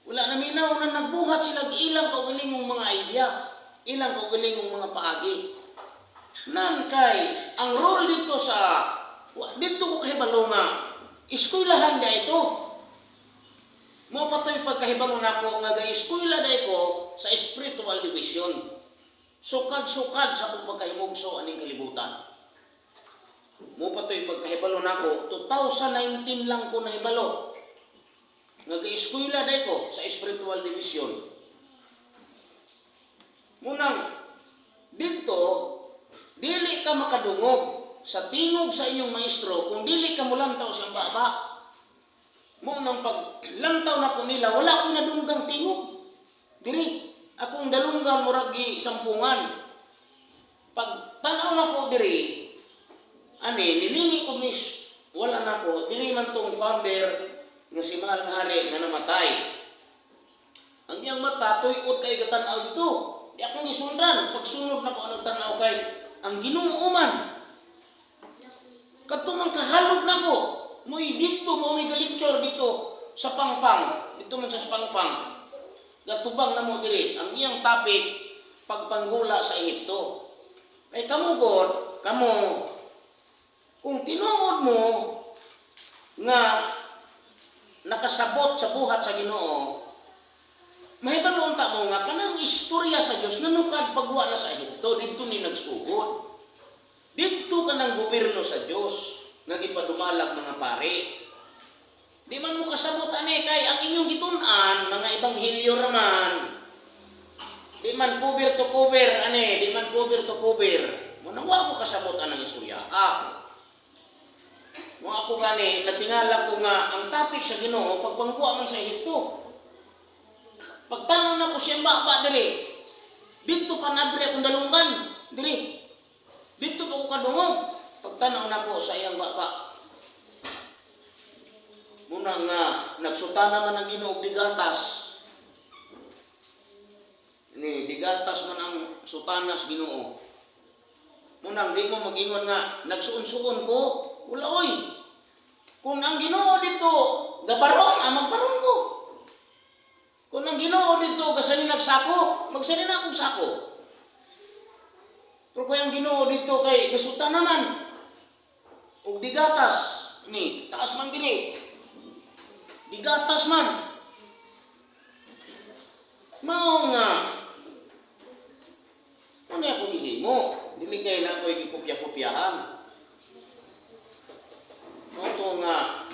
S1: Wala na minaw na nagbuhat sila ilang kaugalingong mga idea, ilang kaugalingong mga paagi. Nan kay ang role dito sa dito ko kahibalo nga eskwelahan da ito. Mo patoy pagkahibalo nako nga ga-eskwela da ko sa spiritual division. Sukad-sukad sa akong pagkahimugso aning kalibutan. Mo patoy pagkahibalo nako, 2019 lang ko nahibalo nga ga-eskwela da ko sa spiritual division. Munang dito dili ka makadungog sa tingog sa inyong maestro kung dili ka mulantaw sa baba. Mo nang paglantaw nako nila, wala akong nadunggang tingog. Diri akong dalunggan murag gi sampungan. Pag tan-aw nako diri ani nilingi ko mis wala nako dili man tong founder nga si Mahal nga Hari nga namatay. Ang iyang mata tuyot kay gatan-aw dito. Di akong gisundan. Pagsunod nako ang nagtan-aw kay ang Ginoo man. Kadto man kahalog nako. Mo'y dito mo may galecture dito sa Pangpang. Dito man sa Pangpang. Gatubang na mo diri ang iyang topic, pagpanggula sa Ehipto. Kay kamo god, kamo kung tinuod mo nga nakasabot sa buhat sa Ginoo, mahibalo unta mo nga kanang istorya sa Dios nanukad pagwa na sa Ehipto, didto ni nagsugod. Didto kanang gobyerno sa Dios nga gipadumalag mga pare. Di man mo kasabot ani kay ang inyong gitun-an mga ebanghelyo raman. Di man cover to cover ani, di man cover to cover. Mo nang wa mo kasabot anang istorya. Ah. Mo ako gani natingala ko nga ang topic sa Ginoo pagpangkuha man sa Ehipto. Pagtanaw na ko siya baba diri. Dito pa nabre akong dalunggan diri. Dito pa ko kadungog. Pagtanaw na ko sa iyang baba. Muna nga nagsuta naman ang Ginoo digatas. Ni digatas man ang sutanas Ginoo. Munang di mo magingon nga nagsuon-suon ko, wala oy. Kung ang Ginoo dito gabarong, ah, magbarong ko. Kung ang Ginoo dito gasani nagsako, magsani na akong sako. Pero kay ang Ginoo dito kay gasuta naman. Ug digatas ni taas man diri. Digatas man. Mao nga ano ako gihimo? Dili kay na ako'y gikopya-kopyahan. Mao to nga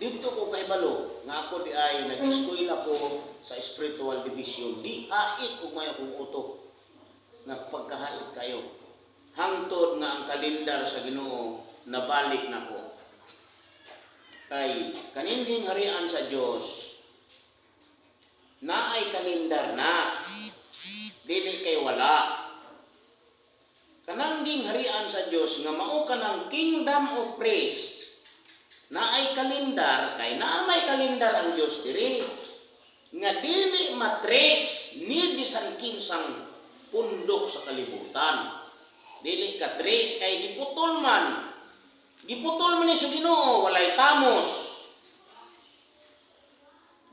S1: dito ko kahibalo nga ako di ay nag-eskwela ko sa spiritual division. Di hait ug may akong utok nga pagkahait kayo. Hangtod nga ang kalendar sa Ginoo nabalik nako. Kay kaninding harian sa Dios naay kalendar na, dili kay wala. Kanangding harian sa Dios nga mao kanang kingdom of priest, naay kalendar, kay naa may kalendar ang Dios diri nga dili matres ni bisan kinsang pundok sa kalibutan. Dili ka trace kay giputol man. Giputol man ni sa Ginoo, walay tamos.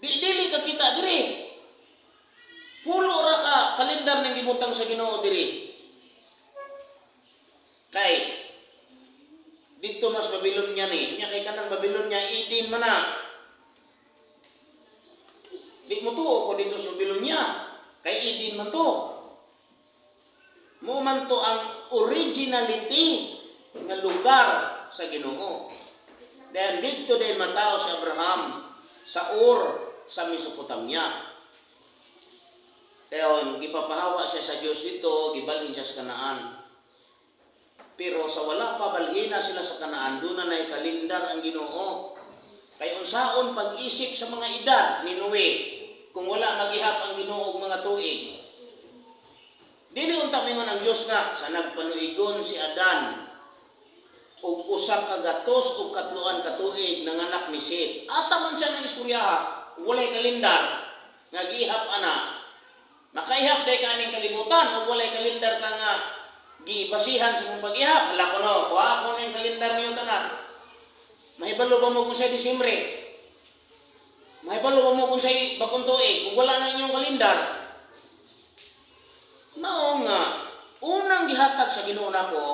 S1: Di dili ka kita diri. Pulo ra ka kalendar ning gibutang sa Ginoo diri. Kay dito mas Babylonia ni, nya kay kanang Babylonia idin man na. Di mo tuo ko dito sa Babylonia, kay idin man to. Mo man to ang originality nga lugar sa Ginoo. Dahil dito din matao si Abraham sa Ur sa Mesopotamia. Dayon, gipapahawa siya sa Dios dito, gibalhin siya sa Kanaan. Pero sa wala pa balhina sila sa Kanaan, doon na na'y kalendar ang Ginoo. Kay unsaon pag-isip sa mga edad ni Noe kung wala magihap ang Ginoo og mga tuig? Dili unta mingon ang Dios nga sa nagpanuigon si Adan og 103 ka tuig, nanganak ni Seth. Asa man siya nang istorya? Walay kalendar nga gihap ana. Makaihap day ka aning kalibutan ug walay kalendar ka nga gibasihan sa mong pag-ihap. Hala ko no, kuha ko na yung kalendar niyo tanan. Mahibalo ba mo kung sa Disyembre? Mahibalo ba mo kung sa bagong tuig? Kung wala na inyong kalendar? Mao nga, unang gihatag sa Ginoo nako,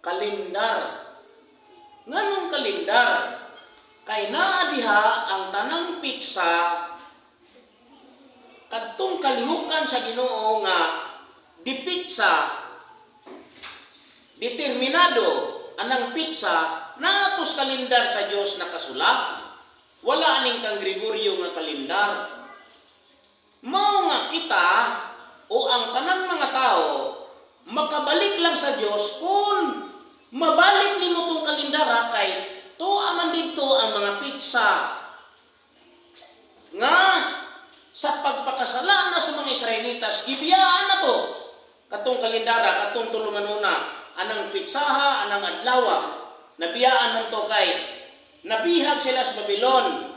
S1: kalendar. Nganong kalendar? Kay naa diha ang tanang pitsa kadtong kalihukan sa Ginoo nga dipitsa, determinado anang pitsa naatos kalendar sa Dios nakasulat. Wala aning kang Gregorio nga kalendar. Mao nga kita o ang tanang mga tao makabalik lang sa Dios kung mabalik nimo tong kalendar, kay tuwa man dito ang mga pitsa nga sa pagpakasala na sa mga Israelitas, gibiyaan na to katong kalendara, katong tulumanuna, anang pitsaha, anang adlawa, nabiyaan man to kay nabihag sila sa Babylon.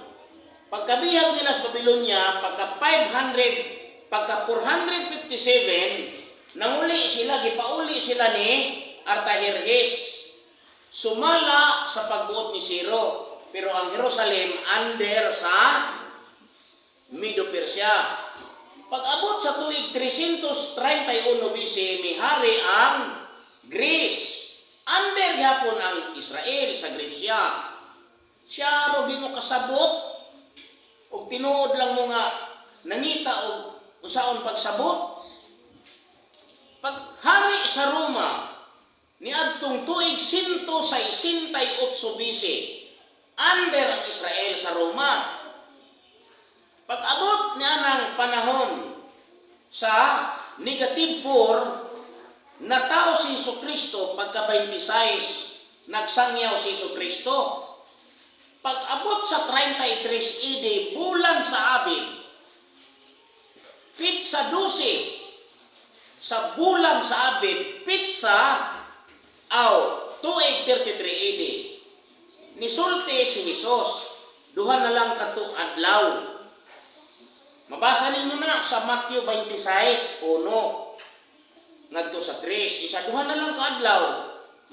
S1: Pagkabihag nila sa Babylonia, pagka 500, pagka 457, nanguli sila, gipauli sila ni Artajerjes. Sumala sa pagbuot ni Ciro. Pero ang Jerusalem under sa Medo-Persia. Pag-abot sa tuig 331 BC, mihari ang Greece. Under gyapon ang Israel sa Grecia. Siya ro di mo kasabot og tinuod lang mo nga nangita og unsaon pagsabot. Paghari sa Roma niadtong tuig 168 BC, under ang Israel sa Roma. Pag-abot niya ng panahon sa negative 4, natao si Hesus Kristo. Pagka 26, nagsangyaw si Hesus Kristo. Pag-abot sa 33 AD, bulan sa Abib, pitsa 12 sa bulan sa Abib, pitsa aw tuig 33 AD. Nisulti si Jesus, duha na lang kato adlaw. Mabasa ninyo na sa Matthew 26, 1 ngadto sa 3. Isa, duha na lang kaadlaw,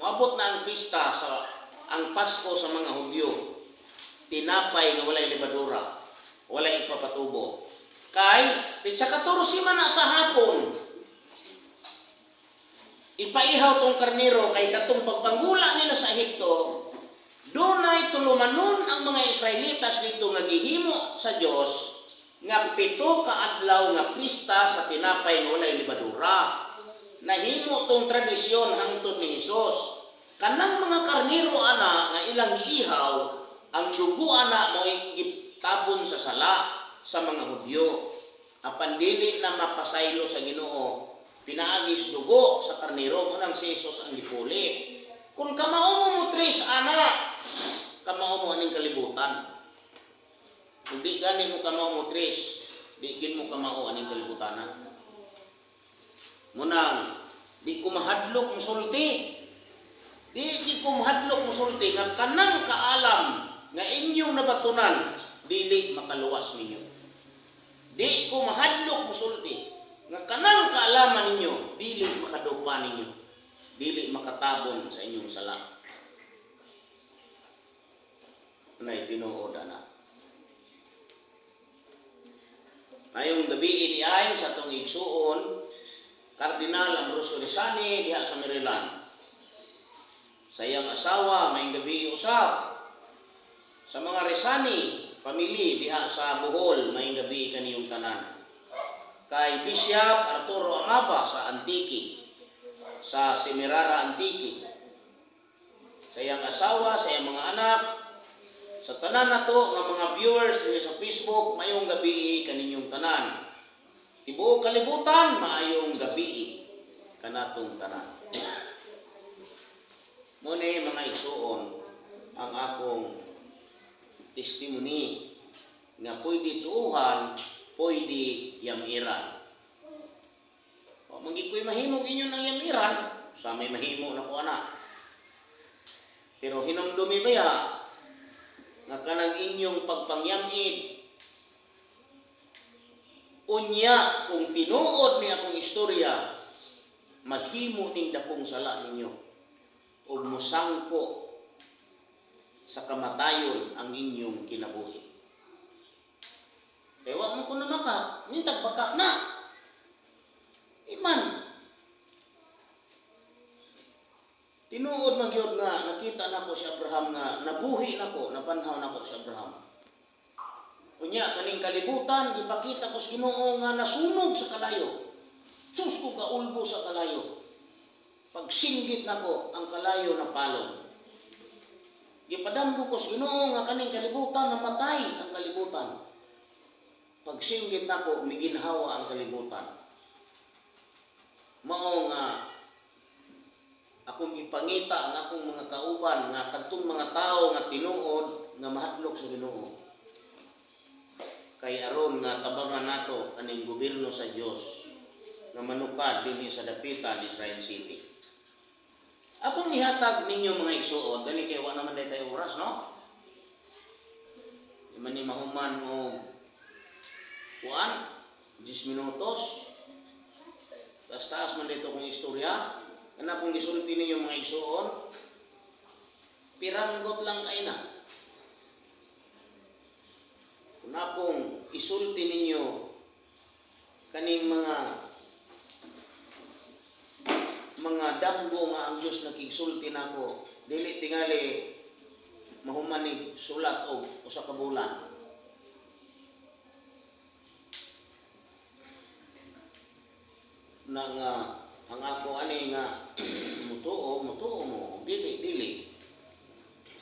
S1: moabot na ang pista sa ang Pasko sa mga Hudyo. Tinapay nga walay lebadura, walay ipapatubo. Kay pitsa 14 man na sa hapon. Ipaihaw tong karnero kay katong pagpanggula nila sa Ehipto, dunay tulumanon ang mga Israelitas dito nga gihimo sa Dios nga 7 ka adlaw nga pista sa tinapay nga walay lebadura. Nahimo tong tradisyon hangtod ni Hesus. Kanang mga karnero ana nga ilang giihaw, ang dugo ana mo gitabon sa sala sa mga Hudyo. Apan dili na mapasaylo sa Ginoo pinaagis dugo sa karnero mo, nang si Jesus ang gipuli. Kung kamao mo mutris ana, kamao mo aning kalibutan. Kung di gani mo kamao mo tris, di gin mo kamao aning kalibutan na. Munang di ko mahadlok musulti. Di ko mahadlok musulti nga kanang kaalam nga inyong nabatunan dili makaluwas ninyo. Di ko mahadlok musulti nga kanang kaalaman ninyo dili makadupa ninyo, dili makatabon sa inyong sala. Nay tinuod ana. Ngayong gabi ini ay sa atong igsuon Kardinal Ambrosio Rizani diha sa Maryland. Sa iyang asawa, may gabi usab. Sa mga Rizani family diha sa Bohol, may gabi kaniyong tanan. Kay Bishop Arturo Amaba sa Antique, sa Semirara Antique. Sa iyang asawa, sa iyang mga anak, sa tanan nato nga mga viewers dinhi sa Facebook, mayong gabi kaninyong tanan. Tibuok kalibutan, maayong gabi kanatong tanan. Mune mga igsuon ang akong testimony nga pwede tuuhan, pwede yamiran. O mangikoy mahimong inyo ng yamiran, sa may mahimo na ko ana. Pero hinumdumi baya nga kanang inyong pagpangyamid, unya kung tinuod ni akong istorya, maghimo ning dakong sala ninyo ug musangko sa kamatayon ang inyong kinabuhi. Kaya wa mo ko na maka, nintag bakak na. Iman. Tinuod man gyud nga nakita nako si Abraham nga nabuhi nako, napanhaw nako si Abraham. Unya kaning kalibutan gipakita ko sa Ginoo nga nasunog sa kalayo. Sus ko kaulbo sa kalayo. Pagsinggit nako ang kalayo na palong. Gipadamgo ko sa Ginoo nga kaning kalibutan namatay ang kalibutan. Pagsinggit nako miginhawa ang kalibutan. Mao nga akong ipangita ang akong mga kauban nga kadtong mga tawo nga tinuod nga mahadlok sa Ginoo. Kay aron nga tabangan nato kaning gobyerno sa Dios nga manukad dinhi sa dapitan Israel City. Akong nihatag ninyo mga igsuon, dali kay wa naman day tayo oras, no? Di man ni mahuman og kuan, 10 minutos. Taas-taas man dito kong istorya. Kana kong gisulti ninyo mga igsuon, piranggot lang kay na. Kung akong isulti ninyo kaning mga damgo nga ang Dios nakigsulti nako, dili tingali mahumanig sulat og usa ka bulan. Na nga ang ako ani nga mutuo, mutuo mo, dili dili.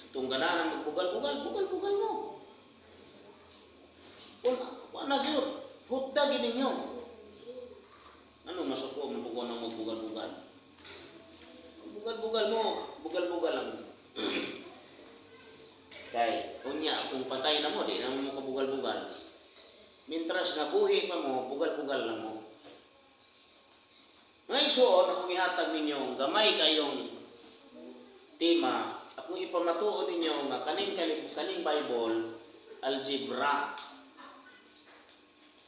S1: Itong ganahan magbugal-bugal, bugal-bugal mo. Kung wala gyud, hutda gyud ninyo. Ano masuko mo kung ano magbugal-bugal? Bugal-bugal mo, bugal-bugal lang. Kay unya kung patay na mo, di na mo kabugal-bugal. Mintras nga buhi pa mo, bugal-bugal lang mo. Ngayon suon, akong ihatag ninyo, gamay kayong tema, akong ipamatuod ninyo nga kaning, kaning Bible, algebra.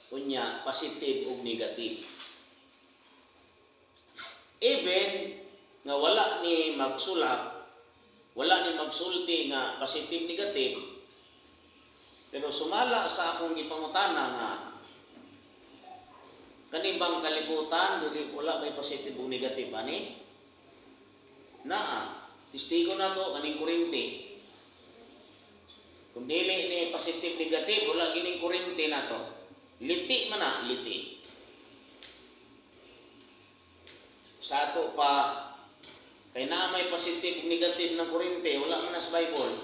S1: Unya, positive ug negative. Even nga wala ni magsulat, wala ni magsulti nga positive negative, pero sumala sa akong gipangutana nga kani bang kalibutan dili wala may positive o negative ani? Naa, testigo na to kaning kuryente. Kung dili ni positive negative, wala gining kuryente nato. Liti man na, liti. Sa ato pa kay naa may positive ug negative ng kuryente, wala man na sa Bible.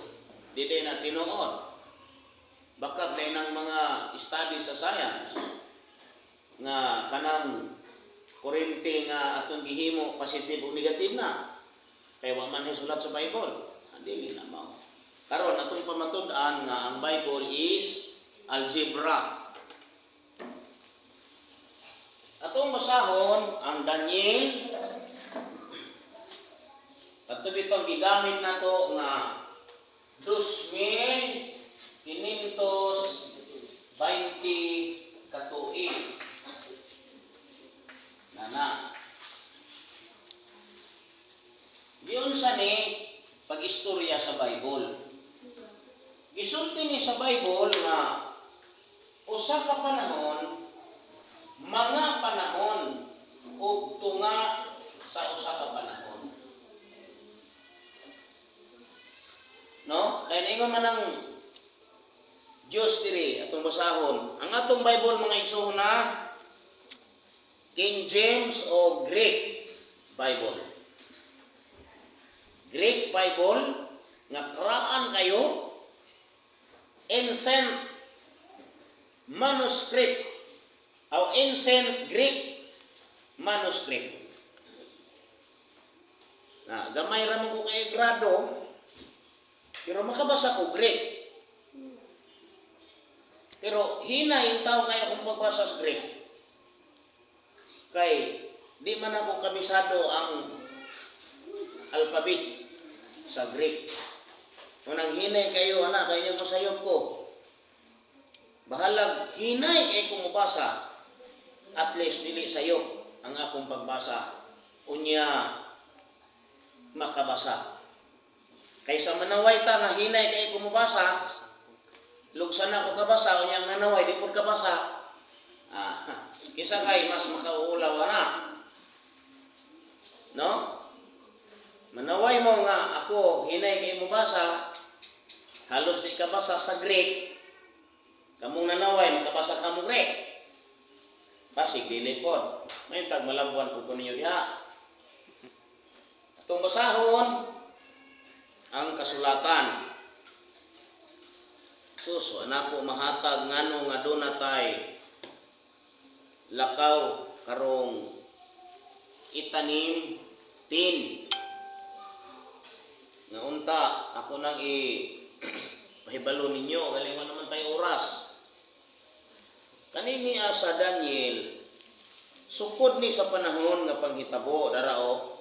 S1: Dili na tinuod. Baka na ng mga study sa science nga kanang kuryente nga atong gihimo positive o negative na kay wa man sulat sa Bible. Dili na mao. Karon atong pamatud-an nga ang Bible is algebra. Atong basahon ang Daniel. Kadto bitong gigamit nato nga 2520 katuig. Nana. Giunsa ni pag-istorya sa Bible. Gisulti ni sa Bible nga usa ka panahon, mga panahon ug tunga sa usa ka panahon. No? Kaya ningon man ang Diyos diri atong basahon. Ang atong Bible, mga igsoon, na King James o Greek Bible. Greek Bible nga kraan kayo, ancient manuscript o ancient Greek manuscript. Na gamay ra mo ko kay grado pero makabasa ko Greek. Pero hina yung tao kayo kung pagbasa sa Greek. Kay di man ako kabisado ang alphabet sa Greek. Kung nang hinay kayo, anak, kayo masayop ko. Bahalag, hinay kay kung mubasa. At least, dili sayop ang akong pagbasa. Unya, makabasa. Kaysa manaway ta nga hinay kay kung mubasa, lugsan ako kabasa, unya ang nanaway, di pod kabasa. Kisa kay mas makauulaw na. No? Manaway mo nga ako, hinay kay mubasa, halos di kabasa sa Greek, kamong nanaway, makabasa ka mo Greek. Basig, dili pod. May tag malabuan po ko ninyo diha. Atong basahon, ang kasulatan. Sus, anak ko mahatag ngano nga doon natay lakaw karong itanim tin. Nga unta, ako nang i pahibalo ninyo, galing naman tayo oras. Kanini sa Daniel, sukod ni sa panahon nga panghitabo, darao.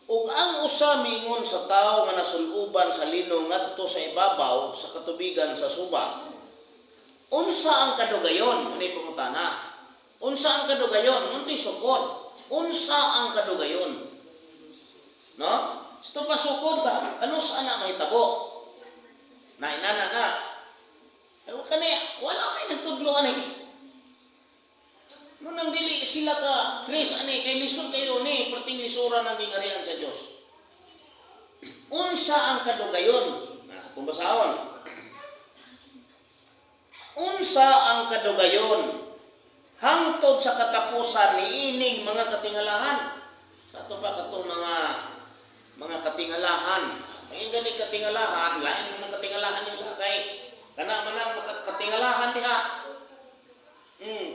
S1: Ug ang usa miingon sa tawo nga nasuluban sa lino ngadto sa ibabaw sa katubigan sa suba. Unsa ang kadugayon? Ani pangutana. Unsa ang kadugayon? Untay sukod. Unsa ang kadugayon? No? Ito pa sukod ba? Ano sa na mahitabo? Na inana na. Pero kani wala may nagtudlo ani. Nung dili sila ka Chris ani kay lisod kayo ni perting lisura ng gingarian sa Dios. Unsa ang kadugayon? Na atong basahon. Unsa ang kadugayon hangtod sa katapusan niining mga katingalahan? Sa ato pa katong mga katingalahan. Ang gani katingalahan, lain man ang katingalahan yung kay kana man ang katingalahan diha. Ay.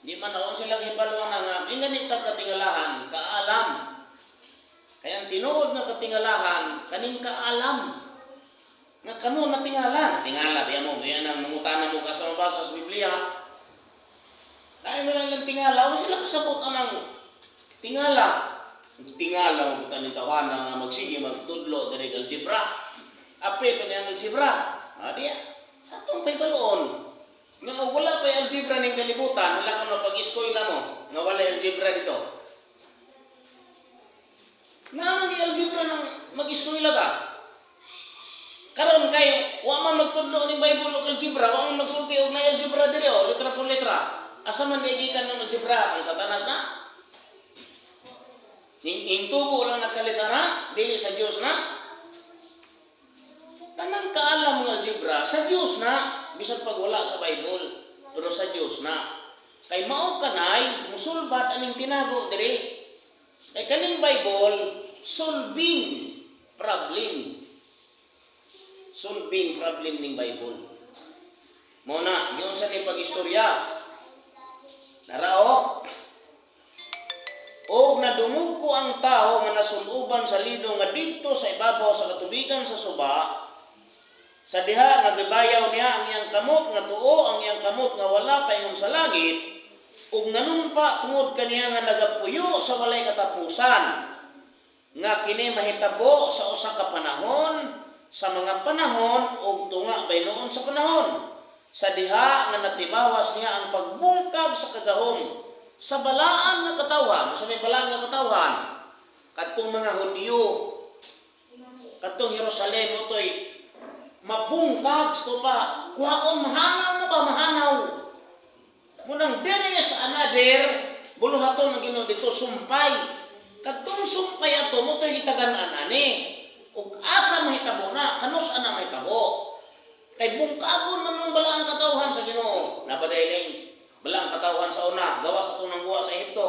S1: Di man ako silang hibaluan na nga ang gani katingalahan, kaalam. Kaya ang tinuod nga katingalahan, kaning kaalam. Nga kamo natingala, natingala biya mo, yan ang mangutana mo ka sa mabasa sa Biblia. Dahil mo lang tingala, wa sila kasabot anang tingala. Tingala mo ni tawana nga magsige magtudlo diri algebra. Apil man ang algebra. Ah, diya. Atong pahibaloon. Nga wala pa algebra ning kalibutan, wala ka no pag-eskwela mo nga wala algebra dito. Naa man algebra nang mag-eskwela ka. Karon kay wa man magtudlo ning Bible og algebra, wa man magsulti og na algebra diri o letra por letra. Asa man gikan ng algebra ang Satanas na? Hingtubo lang nagkalit ana, dili sa Dios na. Tanang kaalam ng algebra sa Dios na, bisan pag wala sa Bible, pero sa Dios na. Kay mao kanay musulbad aning tinago diri. Kay kaning Bible solving problem. Solving problem ning Bible. Mao na, giunsa ni pag-istorya. Narao, og nadungog ko ang tao nga nasunuban sa lino nga didto sa ibabaw sa katubigan sa suba, sa diha nga gibayaw niya ang iyang kamot nga tuo, ang iyang kamot nga wala paingon sa langit, ug nanumpa tungod kaniya nga nagapuyo sa walay katapusan, nga kini mahitabo sa usa ka panahon, sa mga panahon ug tunga baynoon sa panahon, sa diha nga natibawas niya ang pagbungkag sa kagahom sa balaan nga katawhan. Sa may balaan nga katawhan, kadtong mga Hudyo, kadtong Jerusalem, utoy mabungkag sa pa, kuhaon, mahanaw na ba, mahanaw. Munang there is another buluhaton ng Ginoo dito, sumpay. Kadtong sumpay ato mo to'y gitagan-an ani. Ug asa mahitabo na, kanus ana mahitabo? Kay bungkagon man ng balaang katawhan sa Ginoo. Napadailing balaang katawhan sa una, gawas atong nangguwa sa Ehipto.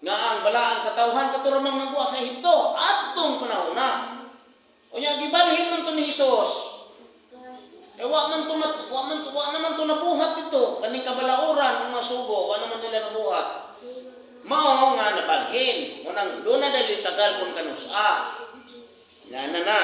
S1: Nga ang balaang katawhan kato ramang nangguwa sa Ehipto adtong panahon na. Unya gibalhin man to ni Hesus. Kay wa naman to nabuhat dito kaning kabalauran, mga sugo, wa naman nila nabuhat. Mao nga nabalhin. Munang doon na dahil tagal kung kanusa. Na na na.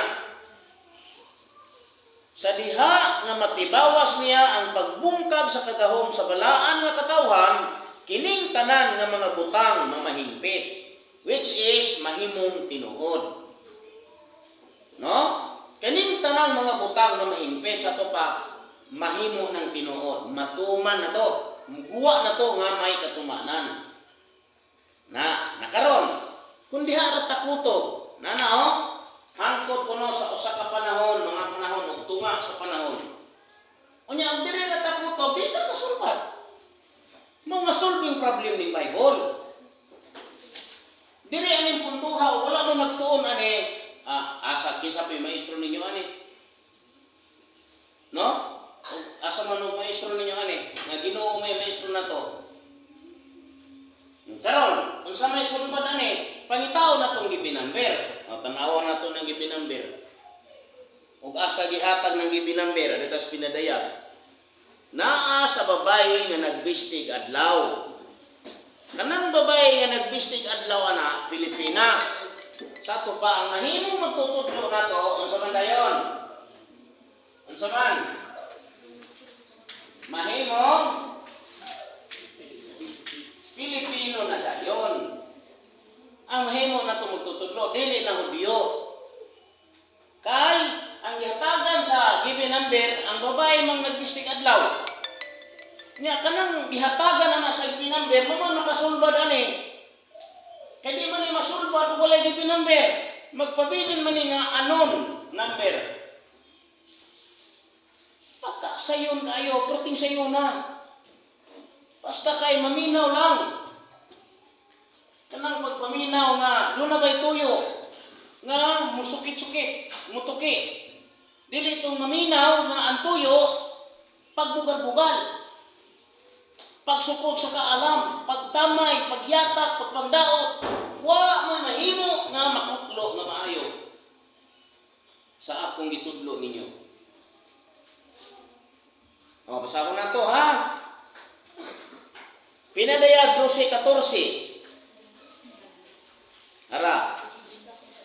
S1: Sa diha nga matibawas niya ang pagbungkag sa kagahom sa balaan nga katawhan, kining tanan nga mga butang mamahingpit, which is mahimong tinuod. No? Kining tanang mga butang nga mahingpit sa to pa mahimo ng tinuod, matuman na to, muguwa na to nga may katumanan. Na, nakaron, kung diha ra takutob, na na oh, hangtod kuno sa usa ka panahon, mga panahon ug tunga sa panahon. Unya ang diri ra takutob, di ka kasulbad. Mga solving problem ning Bible. Diri aning puntuha, wala mo nagtuon ani, asa kinsa pa maestro ninyo ani? No? Asa man og maestro ninyo ani? Nga Ginoo may maestro na to. Karon, unsa may sulbad ani? Pangitao na tong gibinamber. O, tanawa na to ng gibinamber. Ug asa gihatag ng gibinamber, dito sa Pinadayag. Naa sa babae nga nagbistig adlaw. Kanang babae nga nagbistig adlaw ana, Pilipinas. Sa ato pa ang nahimong magtutudlo nato, unsa man dayon? Unsa man? Mahimong Pilipino na dayon. Ang mahimo na ito magtutudlo, dili na Hudyo. Kay ang gihatagan sa given number, ang babae mang nagbistig adlaw. Nya kanang gihatagan na sa given number, mo man makasulbad ani. Kay di man ni masulbad ug walay given number. Magpabilin man ni nga anon number. Pagka sayon kayo, perting sayon na. Basta kay maminaw lang. Kanang pagpaminaw nga, doon na ba'y tuyo? Nga musukit-sukit, mutuki. Dili itong maminaw nga ang tuyo, pagbugal-bugal. Pagsukod sa kaalam, pagtamay, pagyatak, pagpangdaot, wa mo mahimo nga makutlo nga maayo sa akong gitudlo ninyo. O, basa ko na to, ha? Pinadayag 12:14. Ara.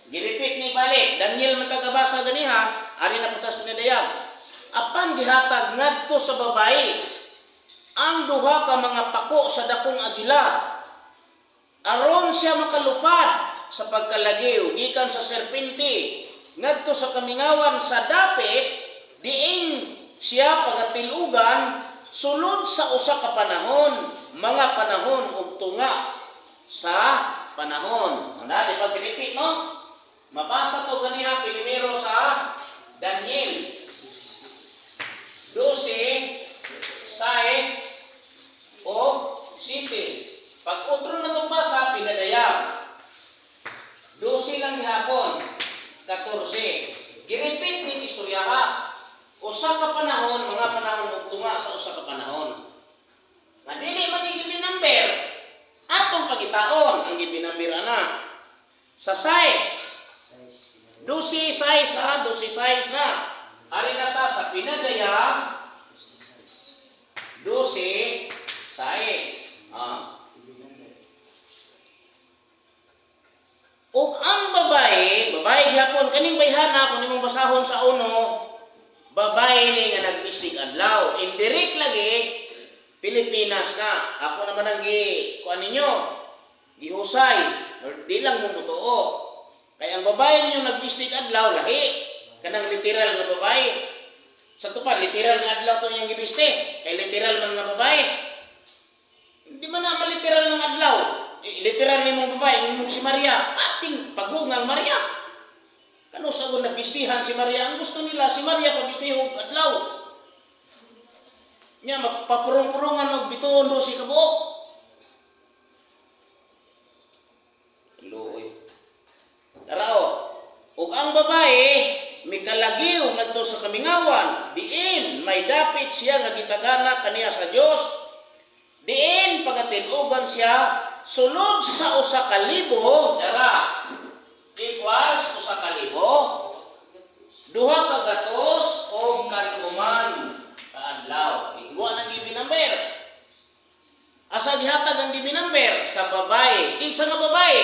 S1: Giripit ni balik. Daniel man kagabasa ganiha, ari na putas Pinadayag. Apan gihatag ngadto sa babae ang duha ka mga pako sa dakong agila, aron siya makalupad sa pagkalagiw gikan sa serpente ngadto sa kamingawan sa dapit, diin siya pagatilugan sulod sa usa ka panahon, mga panahon ug tunga sa panahon. Anda, di ba repeat, no? Mabasa to ganiha primero sa Daniel 12:6 o 7. Pag otro na itong basa, Pinadayag. lang gihapon. 14. Gi-repeat ning istorya ha. Usa ka panahon, mga panahon ug tunga sa usa ka panahon. Nga dili man ning number, atong pagitaon ang gibi-number ana. Sa size, 12 size ha, 12 size na. Ari na ta sa pinadaya, 12 size. Ah. Ug ang babae, babae gihapon kaning bayhana kung nimong basahon sa uno, babae ni nga nagbistig adlaw. Indirect lagi Pilipinas na. Ako naman ang gi kuan ninyo, gihusay or di lang mo mutuo. Kay ang babae ninyo nagbistig adlaw lahi kanang literal nga babae. Sa tupan literal nga adlaw to niyang gibisti. Kay literal man nga babae. Hindi man na maliteral ng adlaw. Literal ni mong babae, mong si Maria, ating pagugang Maria. Kano sa ako nabistihan si Maria, ang gusto nila, si Maria pabistihog adlaw. Nya, magpapurong-purungan, magbituon do si kabuok. Luoy. Tarao, ug ang babae, mikalagiw ngadto sa kamingawan, diin may dapit siya nga gitagana kaniya sa Dios. Diin pagatilugan siya sulod sa 1,000, dara equals 1,000, 200 og kanuman kaadlaw. Ingwa nang gibi number. Asa gihatag ang gibi number? Sa babae. Kinsa nga babae?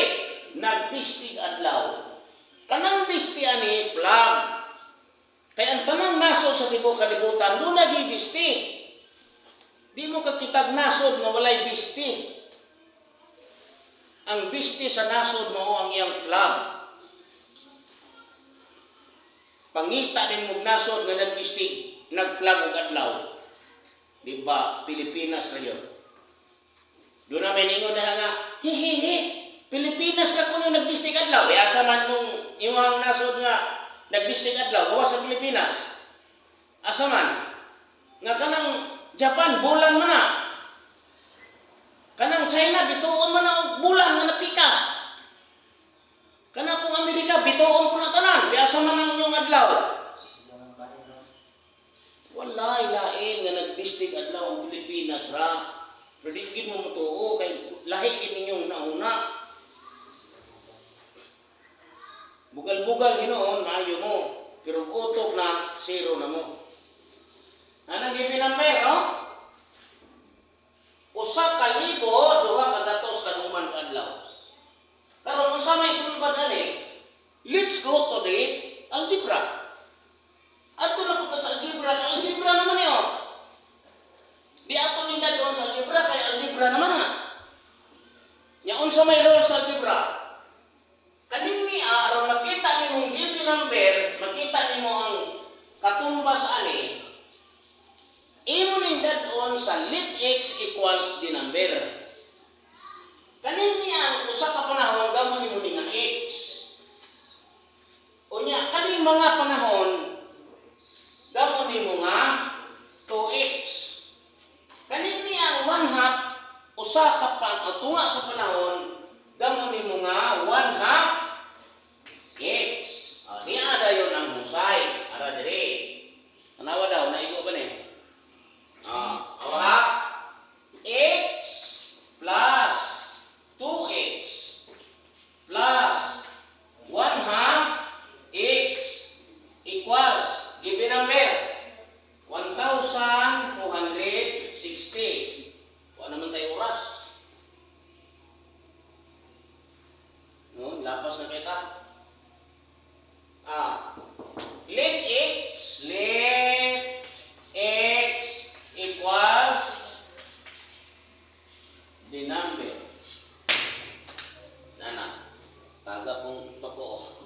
S1: Nagpistig adlaw. Kanang bisti ani flag. Kay ang tanang nasod sa tibuok kalibutan doon nagibisti. Di mo kakitag nasod nga walay bisti. Ang bisti sa nasod mao ang iyang flag. Pangita din mong nasod nga nagbisti, nagflag og adlaw. Di ba Pilipinas ra yun? Doon na may ningon na nga, hihihi, Pilipinas ra kuno nagbistig adlaw. E asa man mong imong nasod nga nagbistig adlaw, gawas sa Pilipinas. Asa man? Nga kanang Japan, bulan man na. Kanang China, bituon man na og bulan nga napikas. Kanang pong Amerika, bituon po na tanan. Biasa man ang inyong adlaw. Walay lain nga nagbistig adlaw ang Pilipinas ra. Pero di gid mo mutuo kay lahi gid ninyong nauna. Bugal-bugal hinuon maayo mo, pero utok na zero na mo. Anang gibi number, no? 1,000, 200 kanuman kadlaw. Karon unsa may sulbad ani? Let's go to the algebra. Adto na punta sa algebra, kay algebra naman niyo. Di ato ninda doon sa algebra, kay algebra naman ha. Nya unsa may role sa algebra? Kaning niya aron makita nimong given number, makita nimo ang katumbas ani, imo ning dad-on sa let x equals the number. Kanin niya ang usa ka panahon gamo nimo ni nga x. Unya kaning mga panahon gamo nimo nga 2x. Kanin niya ang 1/2 usa ka pan tunga sa panahon gamo nimo nga 1/2 x. Ah, niya dayon ang husay ara diri. Tanawa daw naigo ba ni? Ah, awa x plus 2x plus 1/2 x equals given number 1,260. Wala naman tayo oras. No, lapas na kita. Ah, let x equals the number. Nana, taga pong toko.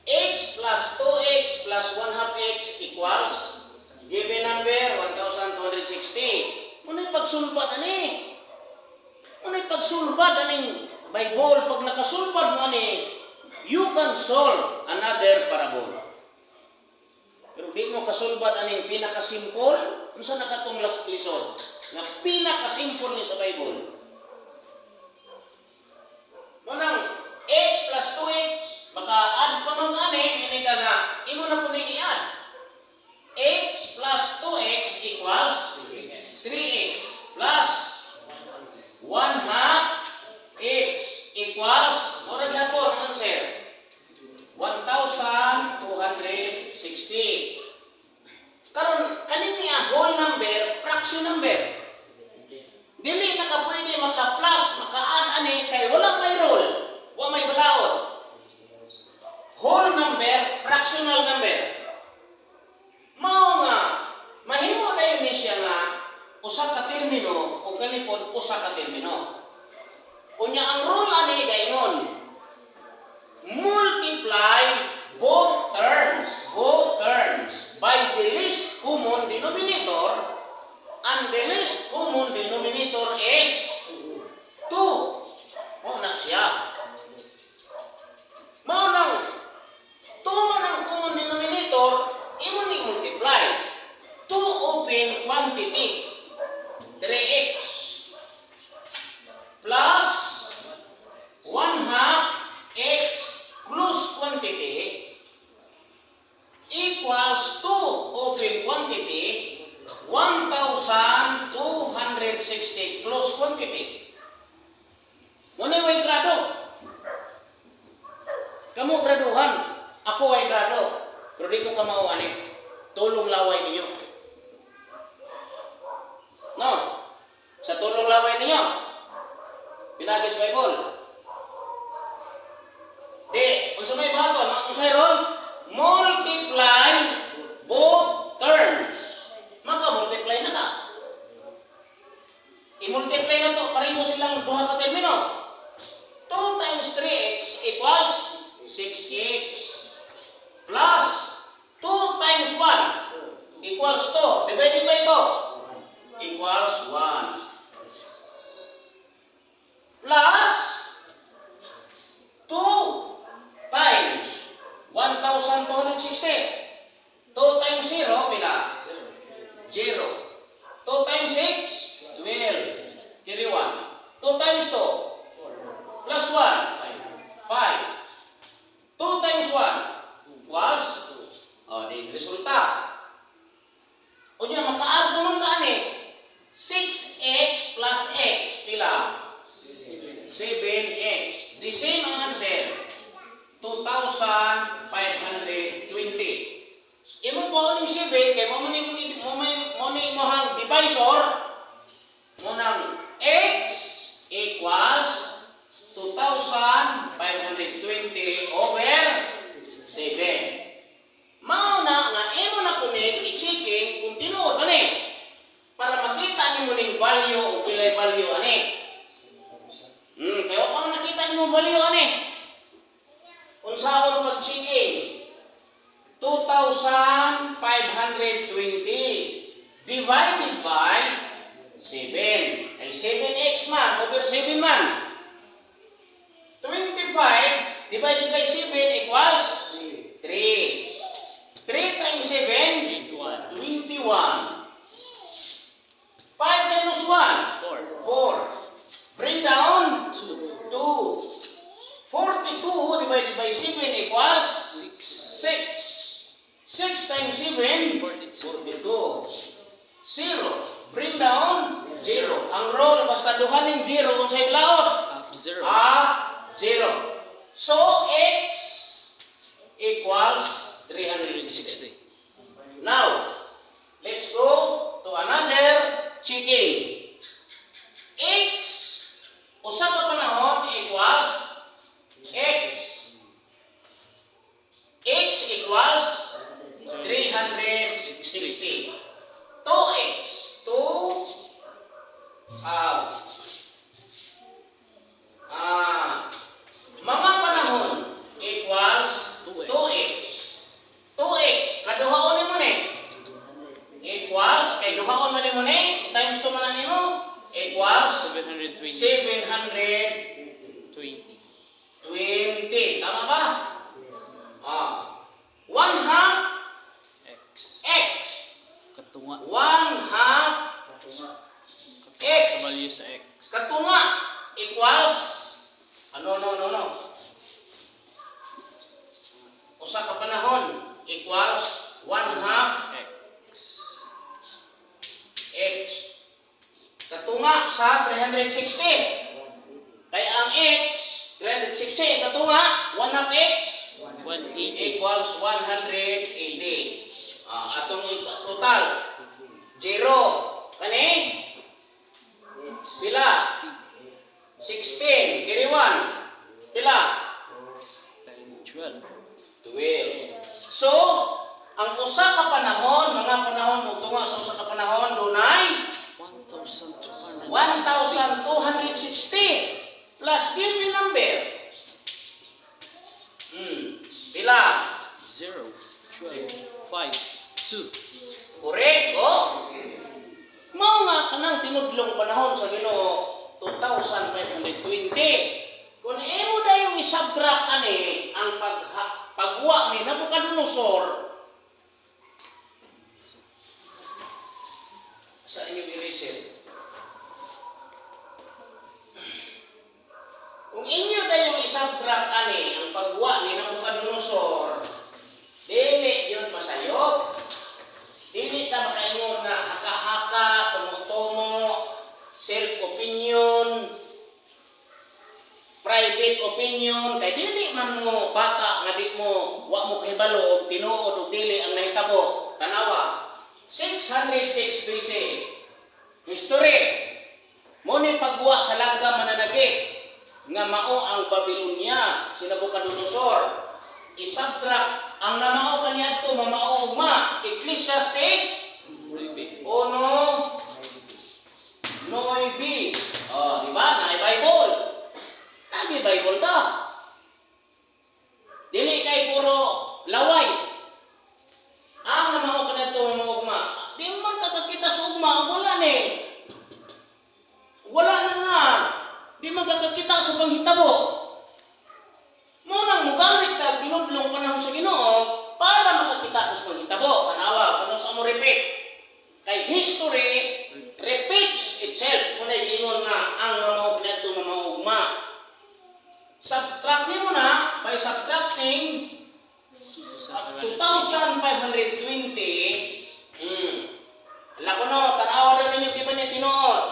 S1: X plus 2x plus 1/2 x equals given number 1,260. Unay pagsulbad ani. Unay pagsulbad aning Bible. Pag nakasulbad mo ani, you can solve another parable. Pero di mo kasulbad aning pinakasimple, unsa na katong lisod? Nga pinakasimple ni sa Bible. Mao nang x plus 2x, maka-add pa man ani, ini ka nga, imo na po ning i-add. X plus 2x equals 3x plus 1 half x equals, mura po ang answer, 1,260. Karon kanin niya whole number, fraction number. Dili na ka pwede maka-plus, maka-add ani kay wala may rule, wa may balaod. Whole number, fractional number. Mao nga mahimo dayon ni siya nga usa ka termino o kanipod usa ka termino. Unya ang rule ani gaingon, multiply both terms by the least common denominator, and the least common denominator is 2. Mao na siya. Mao nang 2 man ang common denominator, imo ni multiply. 2 open quantity, 3x plus 1 half x plus quantity equals 2 open quantity, 1,260 close quantity. Muna way grado. Kamu graduhan, ako way grado. Pero di ko kamao ani. Tulong laway ninyo. No? Sa tulong laway ninyo. Pinagi sa Bible. Di, unsa may buhaton? Ang unsay ron? Multiply both terms. Maka-multiply na ka. I-multiply na to, pareho silang duha ka termino. 2 times 3x equals 6x plus 2 times 1 equals 2 divided by 2 equals 1 plus 2 times 1,260. 2 times 0, pila? 0. 2 times 6, 12. Carry 1. 2 times 2, plus 1, 5. 2 times 1 equals 2. O, di resulta. Unya, maka-add mo man ka ani. 6x plus x, pila? 7x. The same ang answer. 2,520. Imo po ning 7 kay mo ni imong divisor, mao nang x equals 2,520 over 7. Mao na nga imo na kunin i-checking kung tinuod ani para makita nimo ning value o pilay value ani. Kaya pa man nakita nimo value ani. Unsaon pag-checking? 2,520 divided by 7. Ay 7x man over 7 man. 25 divided by 7 equals 3. 3 times 7,
S2: 21.
S1: 21. 5 minus 1,
S2: 4.
S1: 4. Bring down
S2: 2.
S1: 2. 42 divided by 7 equals
S2: 6.
S1: 6. 6 times 7,
S2: 42.
S1: 42. 0. Bring down 0. Ang rule, basta duha ning 0, unsay blaot?
S2: Up 0.
S1: Ah, 0. So, x equals 360.
S2: 360.
S1: Now, let's go to another checking. X, usa ka panahon equals x. X equals 360. 2x, 2, mga panahon equals 2x. 2x, kaduhaon nimo ni. Equals, kay duhaon man nimo ni, times 2 man na nimo, equals
S2: 720.
S1: 720.
S2: 20.
S1: Tama ba? 1 half
S2: X.
S1: x.
S2: Katunga.
S1: 1 half
S2: Katunga
S1: X.
S2: sa value sa X.
S1: Katunga equals Ano, no, no, no. Usa ka panahon equals 1 half
S2: X.
S1: X. Katunga sa 360. Kaya ang X, 360, katunga, 1 half X
S2: 180.
S1: Equals 180. Ah, atong total, 0. Kani? Pila? 16. Carry 1. Pila?
S2: 10, 12.
S1: 12. So, ang usa ka panahon, mga panahon, mutunga sa usa ka panahon, dunay
S2: 1,260.
S1: 1,260 plus give me number. Pila?
S2: 0, 12, 5, 2.
S1: Correct, oh. Mao nga kanang tinudlong panahon sa Ginoo, 2,520. Kung imo dayong i-subtract ani ang pagwa ni Nabucodonosor sa inyong eraser. Kung inyo dayong i-subtract ani ang pagwa ni Nabucodonosor, dili yun masayop. Dili ta makaingon nga haka-haka, tumo-tumo, self-opinion, private opinion, kay dili man mo bata nga di mo wa mo kahibalo og tinuod og dili ang nahitabo. Tanawa, 606 BC. History. Mo ni pagwa sa langgam mananagit nga mao ang Babylonia si Nabucodonosor. I-subtract ang namao kaniadto, mamao ugma. Ecclesiastes 1:9. Oh, di ba? Naay Bible. Lagi Bible ta. Dili kay puro laway. Ang namao kaniadto, mamao ugma. Di man ka kakita sa ugma, wala ni. Wala na nga. Di man ka kakita sa panghitabo. Mo nang mugamit ka tinudlong panahon sa Ginoo para makakita ka sa panghitabo. Tanawa, kuno sa mo repeat. Kay history repeats itself. Kung giingon nga ang mamao kaniadto, mamao ugma. Subtract nimo na by subtracting 2,520. Ala ko no, tanawa na ninyo, di ba niya tinuod?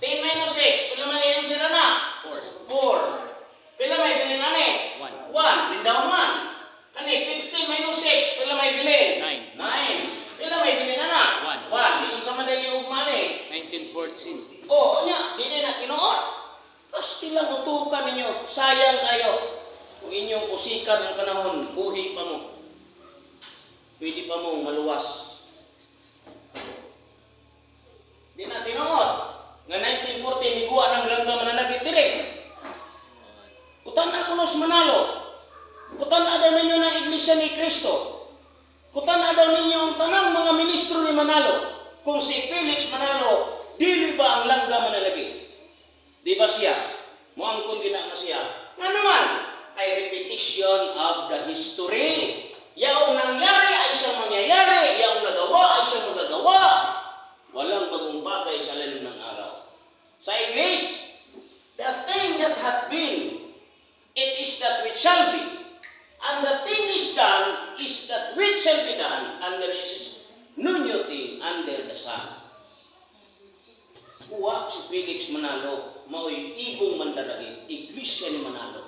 S1: 10 minus 6, pila man i-answer na?
S2: 4.
S1: 4. Pila may bilin ani?
S2: 1.
S1: 1, bindown 1. Kani 15 minus 6, pila may bilin?
S2: 9.
S1: 9. Pila may bilin ana?
S2: 1.
S1: 1. Di unsa man dali ugma ni?
S2: 1914.
S1: Oh, nya, dili na tinuod. Basta lang utukan ninyo, sayang kayo. Kung inyong usikan ang panahon, buhi pa mo. Pwede pa mo maluwas. Di na tinuod. Nga 1914, miguwa ng langga mananagit dire. Kutan na kunos Manalo. Kutan na daw ninyo ng Iglesia ni Cristo. Kutan na daw ninyo ang tanang mga ministro ni Manalo. Kung si Felix Manalo, dili ba ang langga manalagi? Di ba siya? Muangkon gina nga siya. Nga naman, ay repetition of the history. Yaong nangyari ay siyang mangyayari. Yaong nagawa ay siyang magagawa. Walang bagong bagay sa lalim ng araw. Sa English, "The thing that hath been, it is that which shall be. And the thing is done, is that which shall be done, and there is no new thing under the sun." Kuha si Felix Manalo, mao'y ibong mandaragit, Iglesia ni Manalo,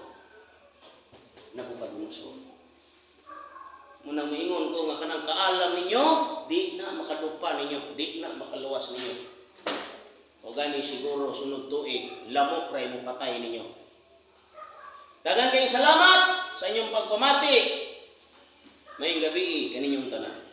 S1: Nabucodonosor. Munang miingon ko nga kanang kaalam ninyo, di na makadupa ninyo, di na makaluwas ninyo. O gani siguro sunod tuig, lamok ray mo patay ninyo. Dagan kayong salamat sa inyong pagpamati. Maayong gabii kaninyong tanan.